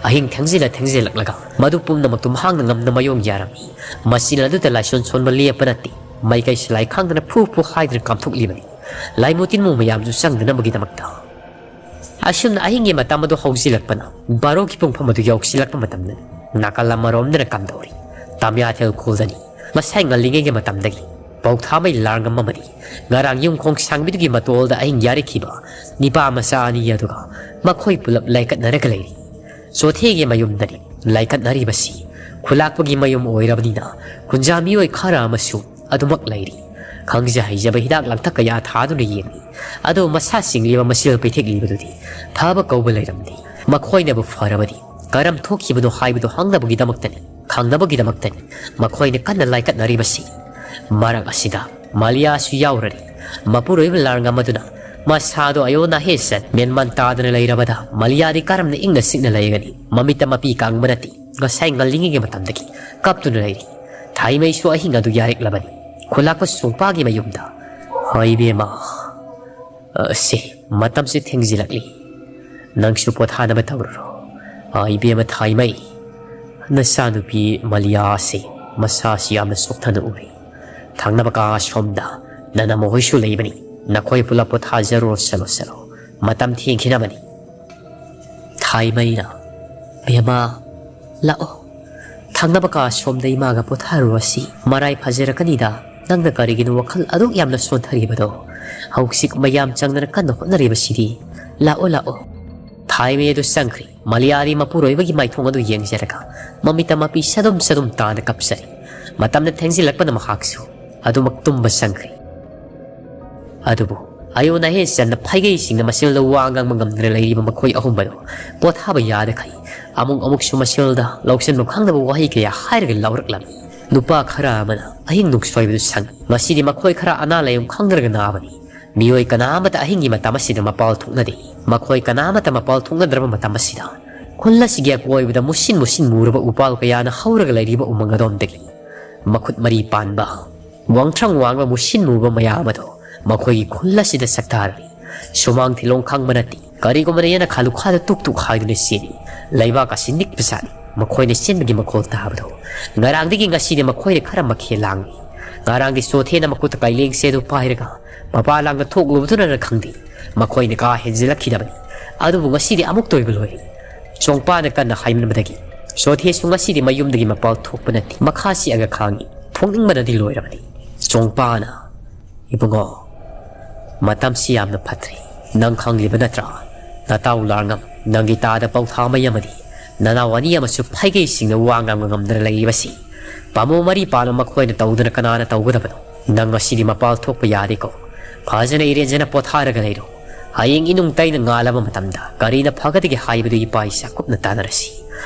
ꯑꯍꯤꯡ ꯊꯦꯡꯖꯤꯜꯂ ꯊꯦꯡꯖꯤꯜꯂꯛꯂꯒ ꯃꯗꯨ ꯄꯨꯝꯅꯃꯛꯇꯨ ꯃꯍꯥꯛꯅ ꯉꯝꯅ ꯃꯥꯌꯣꯡ ꯌꯥꯔꯝꯃꯤ꯫ ꯃꯁꯤꯅ ꯑꯗꯨꯗ ꯂꯥꯏꯁꯣꯟ ꯁꯣꯟꯕ ꯂꯦꯞꯄ ꯅꯠꯇꯦ, ꯃꯩꯀꯩ ꯁꯂꯥꯏ ꯈꯥꯡꯗꯅ ꯐꯨ ꯐꯨ ꯍꯥꯏꯗꯨꯅ ꯀꯥꯝꯊꯣꯛꯂꯤꯕꯅꯤ꯫ ꯂꯥꯏꯃꯨ ꯇꯤꯟꯃꯨ ꯃꯌꯥꯝꯁꯨ ꯆꯪꯗꯅꯕꯒꯤꯗꯃꯛꯇ꯫ ꯑꯁꯨꯝꯅ ꯑꯍꯤꯡꯒꯤ ꯃꯇꯝ ꯑꯗꯨ ꯍꯧꯖꯤꯜꯂꯛꯄꯅ ꯕꯥꯔꯣꯒꯤ ꯄꯨꯡꯐꯝ ꯑꯗꯨ ꯌꯧꯁꯤꯜꯂꯛꯄ ꯃꯇꯝꯗꯅꯤ꯫ ꯅꯥꯀꯜ ꯑꯃꯔꯣꯝꯗꯅ ꯀꯝꯗꯧꯔꯤ? ꯇꯥꯃꯤꯌꯥꯊꯦꯜ ꯈꯨꯜꯗꯅꯤ꯫ ꯉꯁꯥꯏ ꯉꯜꯂꯤꯉꯩꯒꯤ ꯃꯇꯝꯗꯒꯤ ꯄꯧꯊꯥꯃꯩ ꯂꯥꯡꯉꯝ ꯑꯃꯗꯤ ꯉꯔꯥꯡ ꯌꯨꯝꯈꯣꯡ ꯁꯥꯡꯕꯤꯗꯨꯒꯤ ꯃꯇꯣꯜꯗ ꯑꯍꯤꯡ ꯌꯥꯔꯤꯈꯤꯕ ꯅꯤꯄꯥ ꯃꯆꯥ ꯑꯅꯤ ꯑꯗꯨꯒ ꯃꯈꯣꯏ ꯄꯨꯂꯞ ꯂꯥꯏꯀꯠꯅꯔꯒ ꯂꯩꯔꯤ꯫ ꯆꯣꯊꯦꯒꯤ ꯃꯌꯨꯝꯗꯅꯤ ꯂꯥꯏꯀꯠꯅꯔꯤꯕꯁꯤ꯫ ꯈꯨꯂꯥꯛꯄꯒꯤ ꯃꯌꯨꯝ ꯑꯣꯏꯔꯕꯅꯤꯅ ꯈꯨꯟꯖꯥ ꯃꯤꯑꯣꯏ ꯈꯔ ꯑꯃꯁꯨ ꯑꯗꯨꯃꯛ ꯂꯩꯔꯤ꯫ ꯈꯪꯖ ꯍꯩꯖꯕ ꯍꯤꯗꯥꯛ ꯂꯥꯡꯊꯛ ꯀꯌꯥ ꯊꯥꯗꯨꯅ ꯌꯦꯡꯂꯤ꯫ ꯑꯗꯨꯕꯨ ꯃꯁꯥ ꯁꯤꯡꯂꯤꯕ ꯃꯁꯤꯜ ꯄꯩꯊꯦꯛꯂꯤꯕꯗꯨꯗꯤ ꯐꯕ ꯀꯧꯕ ꯂꯩꯔꯝꯗꯦ꯫ ꯃꯈꯣꯏꯅꯕꯨ ꯐꯔꯕꯗꯤ ꯀꯔꯝ ꯊꯣꯛꯈꯤꯕꯅꯣ ꯍꯥꯏꯕꯗꯨ ꯍꯪꯅꯕꯒꯤꯗꯃꯛꯇꯅꯤ, ꯈꯪꯅꯕꯒꯤꯗꯃꯛꯇꯅꯤ ꯃꯈꯣꯏꯅ ꯀꯟꯅ ꯂꯥꯏꯀꯠꯅꯔꯤꯕꯁꯤ꯫ ꯃꯔꯛ ꯑꯁꯤꯗ ꯃꯥꯂꯤꯌꯥꯁꯨ ꯌꯥꯎꯔꯔꯤ꯫ ꯃꯄꯨꯔꯣꯏꯕ ꯂꯥꯔꯉꯝ ꯑꯗꯨꯅ ꯃꯁꯥꯗꯣ ꯑꯌꯣꯟ ꯑꯍꯦꯟ ꯆꯠ ꯃꯦꯟꯃꯥꯟ ꯇꯥꯗꯅ ꯂꯩꯔꯕꯗ ꯃꯥꯂꯤꯌꯥꯗꯤ ꯀꯔꯝꯅ ꯏꯪꯅ ꯆꯤꯛꯅ ꯂꯩꯒꯅꯤ? ꯃꯃꯤꯠꯇ ꯃꯄꯤ ꯀꯥꯡꯕ ꯅꯠꯇꯦ꯫ ꯉꯁꯥꯏ ꯉꯜꯂꯤꯉꯩꯒꯤ ꯃꯇꯝꯗꯒꯤ ꯀꯞꯇꯨꯅ ꯂꯩꯔꯤ꯫ ꯊꯥꯏꯃꯩꯁꯨ ꯑꯍꯤꯡ ꯑꯗꯨ ꯌꯥꯔꯦꯛꯂꯕꯅꯤ꯫ ꯈꯨꯂꯥꯛꯄ ꯁꯣꯡꯄꯥꯒꯤ ꯃꯌꯨꯝꯗ꯫ ꯍꯣꯏ ꯏꯕꯦꯝꯃ, ꯑꯁꯤ ꯃꯇꯝꯁꯦ ꯊꯦꯡꯖꯤꯜꯂꯛꯂꯤ꯫ ꯅꯪꯁꯨ ꯄꯣꯊꯥꯅꯕ ꯇꯧꯔꯨꯔꯣ꯫ ꯑꯥ, ꯏꯕꯦꯝꯃ ꯊꯥꯏꯃꯩ, ꯅꯆꯥꯅꯨꯄꯤ ꯃꯥꯂꯤꯌꯥ ꯑꯁꯤ ꯃꯁꯥꯁꯤ ꯌꯥꯝꯅ ꯁꯣꯛꯊꯅ ꯎꯔꯤ꯫ ꯊꯪꯅꯕ ꯀꯥ ꯑꯁꯣꯝꯗ ꯅꯅꯝꯃ ꯍꯣꯏꯁꯨ ꯂꯩꯕꯅꯤ꯫ ꯅꯈꯣꯏ ꯄꯨꯂꯞ ꯄꯣꯊꯥꯖꯔꯨꯔꯣ, ꯆꯠꯂꯣ, ꯆꯠꯂꯣ꯫ ꯃꯇꯝ ꯊꯦꯡꯈꯤꯅꯕꯅꯤ꯫ ꯊꯥꯏꯃꯩꯅ, "ꯕꯦꯝꯃ, ꯂꯥꯛꯑꯣ꯫ ꯊꯪꯅꯕ ꯀꯥ ꯑꯁꯣꯝꯗ ꯏꯃꯥꯒ ꯄꯣꯊꯥꯔꯨꯔꯁꯤ꯫ ꯃꯔꯥꯏ ꯐꯖꯔꯛꯀꯅꯤꯗ꯫ ꯅꯪꯅ ꯀꯔꯤꯒꯤꯅꯣ ꯋꯥꯈꯜ ꯑꯗꯨꯛ ꯌꯥꯝꯅ ꯁꯣꯟꯊꯔꯤꯕꯗꯣ? ꯍꯧꯖꯤꯛ ꯃꯌꯥꯝ ꯆꯪꯗꯅ ꯀꯟꯅ ꯍꯣꯠꯅꯔꯤꯕꯁꯤꯗꯤ꯫ ꯂꯥꯛꯑꯣ, ꯂꯥꯛꯑꯣ꯫ ꯊꯥꯏꯃꯩ ꯑꯗꯨ ꯆꯪꯈ꯭ꯔꯦ꯫ ꯃꯂꯤꯌꯥꯔꯤ ꯃꯄꯨꯔꯣꯏꯕꯒꯤ ꯃꯥꯏꯊꯣꯡ ꯑꯗꯨ ꯌꯦꯡꯖꯔꯒ ꯃꯃꯤꯠꯇ ꯃꯄꯤ ꯁꯗꯨꯝ ꯁꯗꯨꯝ ꯇꯥꯅ ꯀꯞꯆꯔꯤ꯫ ꯃꯇꯝꯅ ꯊꯦꯡꯖꯤꯜꯂꯛꯄꯅ ꯃꯍꯥꯛꯁꯨ ꯑꯗꯨꯃꯛ ꯇꯨꯝꯕ ꯆꯪꯈ꯭ꯔꯦ꯫ ꯑꯗꯨꯕꯨ ꯑꯌꯨꯛ ꯅꯍꯦ ꯆꯟꯅ ꯐꯩꯒꯩꯁꯤꯡꯅ ꯃꯁꯤꯗ ꯋꯥ ꯉꯥꯡꯕ ꯉꯝꯗꯅ ꯂꯩꯔꯤꯕ ꯃꯈꯣꯏ ꯑꯍꯨꯝ ꯑꯗꯨ ꯄꯣꯊꯥꯕ ꯌꯥꯗꯈꯩ ꯑꯃꯨꯛ ꯑꯃꯨꯛꯁꯨ ꯃꯁꯤꯗ ꯂꯧꯁꯤꯟꯐꯝ ꯈꯪꯗꯕ ꯋꯥꯍꯩ ꯀꯌꯥ ꯍꯥꯏꯔꯒ ꯂꯥꯎꯔꯛꯂꯝꯃꯤ꯫ ꯅꯨꯄꯥ ꯈꯔ ꯑꯃꯅ ꯑꯍꯤꯡ ꯅꯨꯡꯁꯣꯏꯕꯗꯨ ꯁꯪꯏ꯫ ꯉꯁꯤꯗꯤ ꯃꯈꯣꯏ ꯈꯔ ꯑꯅꯥ ꯂꯥꯏꯌꯣꯡ ꯈꯪꯗ꯭ꯔꯒ ꯅꯥꯕꯅꯤ꯫ ꯃꯤꯑꯣꯏ ꯀꯅꯥ ꯑꯃꯠꯇ ꯑꯍꯤꯡꯒꯤ ꯃꯇꯝ ꯑꯁꯤꯗ ꯃꯄꯥꯜ ꯊꯣꯛꯅꯗꯦ꯫ ꯃꯈꯣꯏ ꯀꯅꯥ ꯑꯃꯠꯇ ꯃꯄꯥꯜ ꯊꯣꯛꯅꯗ꯭ꯔꯕ ꯃꯇꯝ ꯑꯁꯤꯗ ꯈꯨꯜ ꯑꯁꯤꯒꯤ ꯑꯀꯣꯏꯕꯗ ꯃꯨꯁꯤꯟ ꯃꯨꯁꯤꯟ ꯃꯨꯔꯕ ꯎꯄꯥꯜ ꯀꯌꯥꯅ ꯍꯧꯔꯒ ꯂꯩꯔꯤꯕ ꯎꯃꯪ ꯑꯗꯣꯝꯗꯒꯤ ꯃꯈꯨꯠ ꯃꯔꯤ ꯄꯥꯟꯕ, ꯋꯥꯡꯊ꯭ꯔꯪ ꯋꯥꯡꯕ ꯃꯨꯁꯤꯟ ꯃꯨꯕ ꯃꯌꯥꯝ ꯑꯗꯣ ꯃꯈꯣꯏꯒꯤ ꯈꯨꯜ ꯑꯁꯤꯗ ꯁꯛꯇꯥꯔꯝꯃꯤ꯫ ꯁꯨꯃꯥꯡ ꯊꯤꯂꯣꯡ ꯈꯪꯕ ꯅꯠꯇꯦ꯫ ꯀꯔꯤꯒꯨꯝꯕꯅ ꯌꯦꯅꯈꯥ ꯂꯨꯈꯥꯗ ꯇꯨꯛ ꯇꯨꯛ ꯍꯥꯏꯗꯨꯅ ꯆꯦꯜꯂꯤ꯫ ꯂꯩꯕꯥꯛ ꯑꯁꯤ ꯅꯤꯛꯄ ꯖꯥꯠꯅꯤ꯫ ꯃꯈꯣꯏꯅ ꯆꯦꯟꯕꯒꯤ ꯃꯈꯣꯜ ꯇꯥꯕꯗꯣ꯫ ꯉꯔꯥꯡꯗꯒꯤ ꯉꯁꯤꯗꯤ ꯃꯈꯣꯏꯅ ꯈꯔ ꯃꯈꯦꯜ ꯂꯥꯡꯏ꯫ ꯉꯔꯥꯡꯗꯤ ꯆꯣꯊꯦꯅ ꯃꯈꯨꯠꯇ ꯀꯥꯏꯂꯦꯡꯁꯦ ꯑꯗꯨ ꯄꯥꯏꯔꯒ ꯃꯄꯥ ꯂꯥꯡꯗ ꯊꯣꯛꯂꯨꯕꯗꯨꯅꯔ ꯈꯪꯗꯦ, ꯃꯈꯣꯏꯅ ꯀꯥ ꯍꯦꯟꯖꯤꯜꯂꯛꯈꯤꯗꯕꯅꯤ꯫ ꯑꯗꯨꯕꯨ ꯉꯁꯤꯗꯤ ꯑꯃꯨꯛꯇ ꯑꯣꯏꯕ ꯂꯣꯏꯔꯦ꯫ ꯆꯣꯡꯄꯥꯅ ꯀꯟꯅ ꯍꯥꯏꯃꯟꯕꯗꯒꯤ ꯆꯣꯊꯦꯁꯨ ꯉꯁꯤꯗꯤ ꯃꯌꯨꯝꯗꯒꯤ ꯃꯄꯥꯜ ꯊꯣꯛꯄ ꯅꯠꯇꯦ꯫ ꯃꯈꯥ ꯁꯤꯛꯑꯒ ꯈꯥꯡꯉꯤ꯫ ꯐꯨꯅꯤꯡꯕꯅꯗꯤ ꯂꯣꯏꯔꯕꯅꯤ꯫ ꯆꯣꯡꯄꯥꯅ, "ꯏꯕꯨꯡꯉꯣ, ꯃꯇꯝꯁꯤ ꯌꯥꯝꯅ ꯐꯠꯇ꯭ꯔꯤ꯫ ꯅꯪ ꯈꯪꯂꯤꯕ ꯅꯠꯇ꯭ꯔꯥ? ꯅꯇꯥꯎ ꯂꯥꯔꯉꯝ, ꯅꯪꯒꯤ ꯇꯥꯗ ꯄꯧꯊꯥ ꯃꯩ ꯑꯃꯗꯤ ꯅꯅꯥꯎ ꯑꯅꯤ ꯑꯃꯁꯨ ꯐꯩꯒꯩꯁꯤꯡꯅ ꯋꯥ ꯉꯥꯡꯕ ꯉꯝꯗꯅ ꯂꯩꯔꯤꯕꯁꯤ ꯄꯥꯝꯕꯣꯝ ꯃꯔꯤ ꯄꯥꯟꯕ ꯃꯈꯣꯏꯅ ꯇꯧꯗꯨꯅ ꯀꯅꯥꯅ ꯇꯧꯒꯗꯕꯅꯣ? ꯅꯪ ꯉꯁꯤꯗꯤ ꯃꯄꯥꯜ ꯊꯣꯛꯄ ꯌꯥꯗꯦꯀꯣ꯫ ꯐꯖꯅ ꯏꯔꯦꯟꯖꯅ ꯄꯣꯊꯥꯔꯒ ꯂꯩꯔꯣ꯫ ꯍꯌꯦꯡ ꯏꯅꯨꯡ ꯇꯩꯅ ꯉꯥꯜꯂꯕ ꯃꯇꯝꯗ ꯀꯔꯤꯅ ꯐꯒꯗꯒꯦ ꯍꯥꯏꯕꯗꯨ ꯏꯄꯥ ꯏꯆꯥ ꯀꯨꯞꯅ ꯇꯥꯟꯅꯔꯁꯤ꯫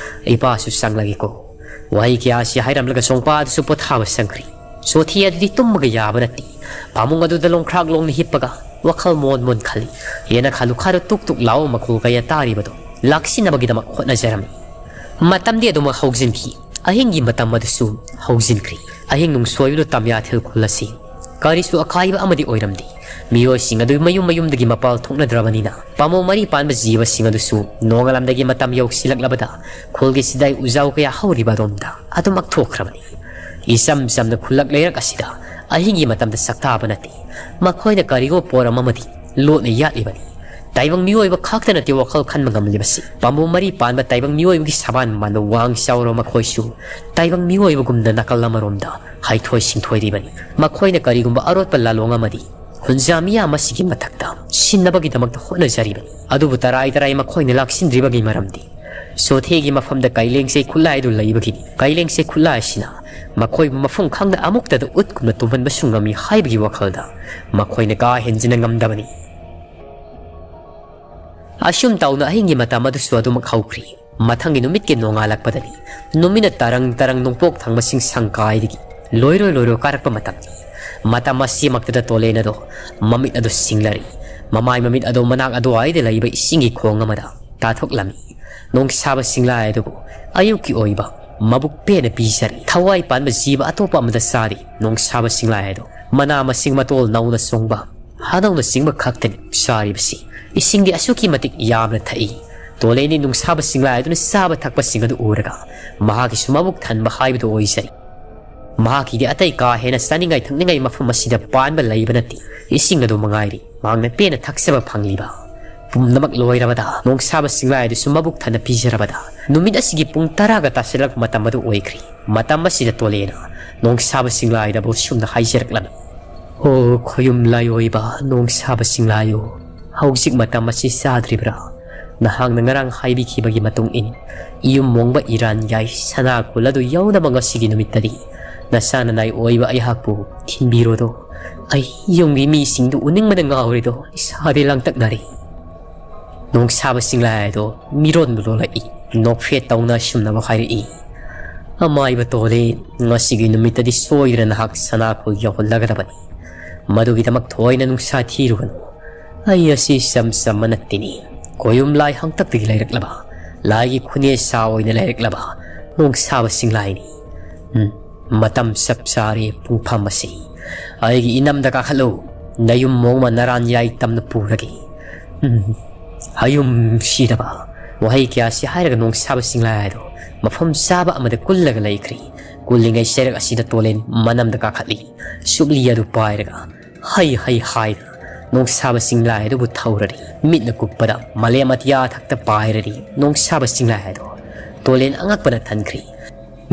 ꯏꯄꯥꯁꯨ ꯆꯪꯂꯒꯦꯀꯣ"꯫ ꯋꯥꯍꯩ ꯀꯌꯥ ꯑꯁꯤ ꯍꯥꯏꯔꯝꯂꯒ ꯆꯣꯡꯄꯥ ꯑꯗꯨꯁꯨ ꯄꯣꯊꯥꯕ ꯆꯪꯈ꯭ꯔꯤ꯫ ꯆꯣꯊꯤ ꯑꯗꯨꯗꯤ ꯇꯨꯝꯕꯒ ꯌꯥꯕ ꯅꯠꯇꯦ꯫ ꯐꯃꯨꯡ ꯑꯗꯨꯗ ꯂꯣꯡꯈ꯭ꯔꯥꯛ ꯂꯣꯡꯅ ꯍꯤꯞꯄꯒ ꯋꯥꯈꯜ ꯃꯣꯟ ꯃꯣꯟ ꯈꯜꯂꯤ꯫ ꯌꯦꯅꯈꯥ ꯂꯨꯈꯥꯗ ꯇꯨꯛ ꯇꯨꯛ ꯂꯥꯎꯕ ꯃꯈꯣꯜ ꯀꯌꯥ ꯇꯥꯔꯤꯕꯗꯨ ꯂꯥꯛꯁꯤꯟꯅꯕꯒꯤꯗꯃꯛ ꯍꯣꯠꯅꯖꯔꯝꯃꯤ꯫ ꯃꯇꯝꯗꯤ ꯑꯗꯨꯃꯛ ꯍꯧꯖꯤꯟꯈꯤ꯫ ꯑꯍꯤꯡꯒꯤ ꯃꯇꯝ ꯑꯗꯨꯁꯨ ꯍꯧꯖꯤꯟꯈ꯭ꯔꯤ꯫ ꯑꯍꯤꯡ ꯅꯨꯡꯁꯣꯏꯕꯗꯨ ꯇꯝꯌꯥꯊꯦꯜ ꯈꯨꯜ ꯑꯁꯤ ꯀꯔꯤꯁꯨ ꯑꯀꯥꯏꯕ ꯑꯃꯗꯤ ꯑꯣꯏꯔꯝꯗꯦ꯫ ꯃꯤꯑꯣꯏꯁꯤꯡ ꯑꯗꯨ ꯃꯌꯨꯝ ꯃꯌꯨꯝꯗꯒꯤ ꯃꯄꯥꯜ ꯊꯣꯛꯅꯗ꯭ꯔꯕꯅꯤꯅ ꯄꯥꯝꯕꯣꯝ ꯃꯔꯤ ꯄꯥꯟꯕ ꯖꯤꯕꯁꯤꯡ ꯑꯗꯨꯁꯨ ꯅꯣꯡꯉꯥꯂꯝꯗꯒꯤ ꯃꯇꯝ ꯌꯧꯁꯤꯜꯂꯛꯂꯕꯗ ꯈꯨꯜꯒꯤ ꯁꯤꯗꯥꯏ ꯎꯖꯥꯎ ꯀꯌꯥ ꯍꯧꯔꯤꯕ ꯑꯗꯣꯝꯗ ꯑꯗꯨꯃꯛ ꯊꯣꯛꯈ꯭ꯔꯕꯅꯤ꯫ ꯏꯆꯝ ꯆꯝꯅ ꯈꯨꯜꯂꯛ ꯂꯩꯔꯛ ꯑꯁꯤꯗ ꯑꯍꯤꯡꯒꯤ ꯃꯇꯝꯗ ꯁꯛꯇꯥꯕ ꯅꯠꯇꯦ꯫ ꯃꯈꯣꯏꯅ ꯀꯔꯤꯒꯨꯝꯕ ꯄꯣꯔꯝ ꯑꯃꯗꯤ ꯂꯣꯠꯅ ꯌꯥꯠꯂꯤꯕꯅꯤ꯫ ꯇꯥꯏꯕꯪ ꯃꯤꯑꯣꯏꯕ ꯈꯛꯇ ꯅꯠꯇꯦ ꯋꯥꯈꯜ ꯈꯟꯕ ꯉꯝꯂꯤꯕꯁꯤ꯫ ꯄꯥꯝꯕꯣꯝ ꯃꯔꯤ ꯄꯥꯟꯕ ꯇꯥꯏꯕꯪ ꯃꯤꯑꯣꯏꯕꯒꯤ ꯁꯕꯥꯟ ꯃꯥꯟꯕ ꯋꯥꯡ ꯆꯥꯎꯔꯕ ꯃꯈꯣꯏꯁꯨ ꯇꯥꯏꯕꯪ ꯃꯤꯑꯣꯏꯕꯒꯨꯝꯅ ꯅꯥꯀꯜ ꯑꯃꯔꯣꯝꯗ ꯍꯩꯊꯣꯏ ꯁꯤꯡꯊꯣꯏꯔꯤꯕꯅꯤ꯫ ꯃꯈꯣꯏꯅ ꯀꯔꯤꯒꯨꯝꯕ ꯑꯔꯣꯠꯄ ꯂꯥꯂꯣꯡ ꯑꯃꯗꯤ ꯍꯨꯟꯖꯥ ꯃꯤꯌꯥꯝ ꯑꯁꯤꯒꯤ ꯃꯊꯛꯇ ꯁꯤꯟꯅꯕꯒꯤꯗꯃꯛꯇ ꯍꯣꯠꯅꯖꯔꯤꯕꯅꯤ꯫ ꯑꯗꯨꯕꯨ ꯇꯔꯥꯏ ꯇꯔꯥꯏ ꯃꯈꯣꯏꯅ ꯂꯥꯛꯁꯤꯟꯗ꯭ꯔꯤꯕꯒꯤ ꯃꯔꯝꯗꯤ ꯆꯣꯊꯦꯒꯤ ꯃꯐꯝꯗ ꯀꯥꯏꯂꯦꯡꯁꯩ ꯈꯨꯠꯂꯥꯏ ꯑꯗꯨ ꯂꯩꯕꯒꯤꯅꯤ꯫ ꯀꯥꯏꯂꯦꯡꯁꯩ ꯈꯨꯠꯂꯥꯏ ꯑꯁꯤꯅ ꯃꯈꯣꯏꯕꯨ ꯃꯐꯝ ꯈꯪꯗ ꯑꯃꯨꯛꯇꯗ ꯎꯠꯀꯨꯝꯅ ꯇꯨꯝꯍꯟꯕꯁꯨ ꯉꯝꯃꯤ ꯍꯥꯏꯕꯒꯤ ꯋꯥꯈꯜꯗ ꯃꯈꯣꯏꯅ ꯀꯥ ꯍꯦꯟꯖꯤꯟꯅ ꯉꯝꯗꯕꯅꯤ꯫ ꯑꯁꯨꯝ ꯇꯧꯅ ꯑꯍꯤꯡꯒꯤ ꯃꯇꯝ ꯑꯗꯨꯁꯨ ꯑꯗꯨꯃꯛ ꯍꯧꯈ꯭ꯔꯤ꯫ ꯃꯊꯪꯒꯤ ꯅꯨꯃꯤꯠꯀꯤ ꯅꯣꯡꯉꯥꯜꯂꯛꯄꯗꯅꯤ꯫ ꯅꯨꯃꯤꯠꯅ ꯇꯔꯪ ꯇꯔꯪ ꯅꯣꯡꯄꯣꯛ ꯊꯪꯕꯁꯤꯡ ꯁꯪꯀꯥꯏꯗꯒꯤ ꯂꯣꯏꯔꯣꯏ ꯂꯣꯏꯔꯣꯏ ꯀꯥꯔꯛꯄ ꯃꯇꯝꯅꯤ꯫ ꯃꯇꯝ ꯑꯁꯤꯃꯛꯇꯗ ꯇꯣꯂꯦꯟ ꯑꯗꯣ ꯃꯃꯤꯠ ꯑꯗꯨ ꯁꯤꯡꯂꯔꯤ꯫ ꯃꯃꯥꯏ ꯃꯃꯤꯠ ꯑꯗꯣ ꯃꯅꯥꯛ ꯑꯗꯨꯋꯥꯏꯗ ꯂꯩꯕ ꯏꯁꯤꯡꯒꯤ ꯈꯣꯡ ꯑꯃꯗ ꯇꯥꯊꯣꯛꯂꯝꯃꯤ꯫ ꯅꯣꯡꯁꯥꯕ ꯁꯤꯡꯂꯥꯏ ꯑꯗꯨꯕꯨ ꯑꯌꯨꯛꯀꯤ ꯑꯣꯏꯕ ꯃꯕꯨꯛ ꯄꯦꯟꯅ ꯄꯤꯖꯔꯤ꯫ ꯊꯋꯥꯏ ꯄꯥꯟꯕ ꯖꯤꯕ ꯑꯇꯣꯞꯄ ꯑꯃꯗ ꯆꯥꯔꯤ꯫ ꯅꯣꯡꯁꯥꯕ ꯁꯤꯡꯂꯥꯏ ꯑꯗꯣ ꯃꯅꯥ ꯃꯁꯤꯡ ꯃꯇꯣꯜ ꯅꯧꯅ ꯆꯣꯡꯕ ꯍꯥꯗꯧꯅꯆꯤꯡꯕ ꯈꯛꯇꯅꯤ ꯆꯥꯔꯤꯕꯁꯤ꯫ ꯏꯁꯤꯡꯗꯤ ꯑꯁꯨꯛꯀꯤ ꯃꯇꯤꯛ ꯌꯥꯝꯅ ꯊꯛꯏ꯫ ꯇꯣꯂꯦꯟꯗꯤ ꯅꯨꯡꯁꯥꯕ ꯁꯤꯡꯂꯥꯏ ꯑꯗꯨꯅ ꯆꯥꯕ ꯊꯛꯄꯁꯤꯡ ꯑꯗꯨ ꯎꯔꯒ ꯃꯍꯥꯛꯀꯤꯁꯨ ꯃꯕꯨꯛ ꯊꯟꯕ ꯍꯥꯏꯕꯗꯨ ꯑꯣꯏꯖꯔꯤ꯫ ꯃꯍꯥꯛꯀꯤꯗꯤ ꯑꯇꯩ ꯀꯥ ꯍꯦꯟꯅ ꯆꯥꯅꯤꯡꯉꯥꯏ ꯊꯛꯅꯤꯡꯉꯥꯏ ꯃꯐꯝ ꯑꯁꯤꯗ ꯄꯥꯟꯕ ꯂꯩꯕ ꯅꯠꯇꯦ꯫ ꯏꯁꯤꯡ ꯑꯗꯨ ꯃꯉꯥꯏꯔꯤ ꯃꯍꯥꯛꯅ ꯄꯦꯟꯅ ꯊꯛꯆꯕ ꯐꯪꯂꯤꯕ꯫ ꯄꯨꯝꯅꯃꯛ ꯂꯣꯏꯔꯕꯗ ꯅꯣꯡꯁꯥꯕ ꯁꯤꯡꯂꯥꯏ ꯑꯗꯨꯁꯨ ꯃꯕꯨꯛ ꯊꯟꯅ ꯄꯤꯖꯔꯕꯗ ꯅꯨꯃꯤꯠ ꯑꯁꯤꯒꯤ ꯄꯨꯡ ꯇꯔꯥꯒ ꯇꯥꯁꯤꯜꯂꯛꯄ ꯃꯇꯝ ꯑꯗꯨ ꯑꯣꯏꯈ꯭ꯔꯤ꯫ ꯃꯇꯝ ꯑꯁꯤꯗ ꯇꯣꯂꯦꯅ ꯅꯣꯡꯁꯥꯕ ꯁꯤꯡꯂꯥꯏꯗꯕꯨ ꯁꯨꯝꯅ ꯍꯥꯏꯖꯔꯛꯂꯝꯃꯤ꯫ "ꯑꯣ ꯈꯣꯌꯨꯝ ꯂꯥꯏꯑꯣꯏꯕ ꯅꯣꯡꯁꯥꯕ ꯁꯤꯡꯂꯥꯏꯑꯣ, ꯍꯧꯖꯤꯛ ꯃꯇꯝ ꯑꯁꯤ ꯆꯥꯗ꯭ꯔꯤꯕ꯭ꯔꯥ? ꯅꯍꯥꯛꯅ ꯉꯔꯥꯡ ꯍꯥꯏꯕꯤꯈꯤꯕꯒꯤ ꯃꯇꯨꯡ ꯏꯟ ꯏꯌꯨꯝ ꯃꯣꯡꯕ ꯏꯔꯥꯟ ꯌꯥꯏ ꯁꯅꯥ ꯈꯨꯜ ꯑꯗꯨ ꯌꯧꯅꯕ ꯉꯁꯤꯒꯤ ꯅꯨꯃꯤꯠꯇꯗꯤ ꯅꯆꯥ ꯅꯅꯥꯏ ꯑꯣꯏꯕ ꯑꯩꯍꯥꯛꯄꯨ ꯊꯤꯟꯕꯤꯔꯣꯗꯣ꯫ ꯑꯩ ꯌꯨꯝꯒꯤ ꯃꯤꯁꯤꯡꯗꯨ ꯎꯅꯤꯡꯕꯅ ꯉꯥꯎꯔꯤꯗꯣ ꯏꯁꯥꯗꯤ ꯂꯥꯡꯇꯛꯅꯔꯤ"꯫ ꯅꯣꯡꯁꯥꯕ ꯁꯤꯡꯂꯥꯏ ꯑꯗꯣ ꯃꯤꯔꯣꯟꯕ ꯂꯣꯜꯂꯛꯏ꯫ ꯅꯣꯛꯐꯦꯠ ꯇꯧꯅ ꯑꯁꯨꯝꯅ ꯍꯥꯏꯔꯛꯏ꯫ "ꯑꯃꯥꯏꯕ ꯇꯣꯂꯦ, ꯉꯁꯤꯒꯤ ꯅꯨꯃꯤꯠꯇꯗꯤ ꯁꯣꯏꯗꯅ ꯅꯍꯥꯛ ꯁꯅꯥ ꯈꯨꯜ ꯌꯧꯍꯜꯂꯒꯗꯕꯅꯤ꯫ ꯃꯗꯨꯒꯤꯗꯃꯛ ꯊꯣꯏꯅ ꯅꯨꯡꯁꯥ ꯊꯤꯔꯨꯒꯅꯨ꯫ ꯑꯩ ꯑꯁꯤ ꯏꯆꯝ ꯆꯝꯕ ꯅꯠꯇꯦꯅꯦ꯫ ꯈꯣꯌꯨꯝ ꯂꯥꯏ ꯍꯥꯛꯇꯛꯇꯒꯤ ꯂꯩꯔꯛꯂꯕ, ꯂꯥꯏꯒꯤ ꯈꯨꯅꯦꯁꯥ ꯑꯣꯏꯅ ꯂꯩꯔꯛꯂꯕ ꯅꯣꯡꯁꯥꯕ ꯁꯤꯡꯂꯥꯏꯅꯤ꯫ ꯎꯝ, ꯃꯇꯝ ꯆꯞ ꯆꯥꯔꯦ ꯄꯨꯡꯐꯝ ꯑꯁꯤ꯫ ꯑꯩꯒꯤ ꯏꯅꯝꯗ ꯀꯥꯈꯠꯂꯨ꯫ ꯅꯌꯨꯝ ꯃꯣꯡꯃ ꯅꯔꯥꯟ ꯌꯥꯏ ꯇꯝꯅ ꯄꯨꯔꯒꯦ꯫ ꯎꯝ, ꯍꯌꯨꯝ ꯁꯤꯗꯕ"꯫ ꯋꯥꯍꯩ ꯀꯌꯥꯁꯤ ꯍꯥꯏꯔꯒ ꯅꯣꯡꯁꯥꯕ ꯁꯤꯡꯂꯥꯏ ꯑꯗꯣ ꯃꯐꯝ ꯆꯥꯕ ꯑꯃꯗ ꯀꯨꯜꯂꯒ ꯂꯩꯈ꯭ꯔꯤ꯫ ꯀꯨꯜꯂꯤꯉꯩ ꯆꯩꯔꯛ ꯑꯁꯤꯗ ꯇꯣꯂꯦꯟ ꯃꯅꯝꯗ ꯀꯥꯈꯠꯂꯤ꯫ ꯁꯨꯞꯂꯤ ꯑꯗꯨ ꯄꯥꯏꯔꯒ ꯍꯩ ꯍꯩ ꯍꯥꯏꯗꯨꯅ ꯅꯣꯡꯁꯥꯕ ꯆꯤꯡꯂꯥꯏ ꯑꯗꯨꯕꯨ ꯊꯧꯔꯔꯤ꯫ ꯃꯤꯠꯅ ꯀꯨꯞꯄꯗ ꯃꯥꯂꯦꯝ ꯑꯇꯤꯌꯥ ꯊꯛꯇ ꯄꯥꯏꯔꯔꯤ꯫ ꯅꯣꯡꯁꯥꯕ ꯆꯤꯡꯂꯥꯏ ꯑꯗꯣ ꯇꯣꯂꯦꯟ ꯑꯉꯛꯄꯅ ꯊꯟꯈ꯭ꯔꯤ꯫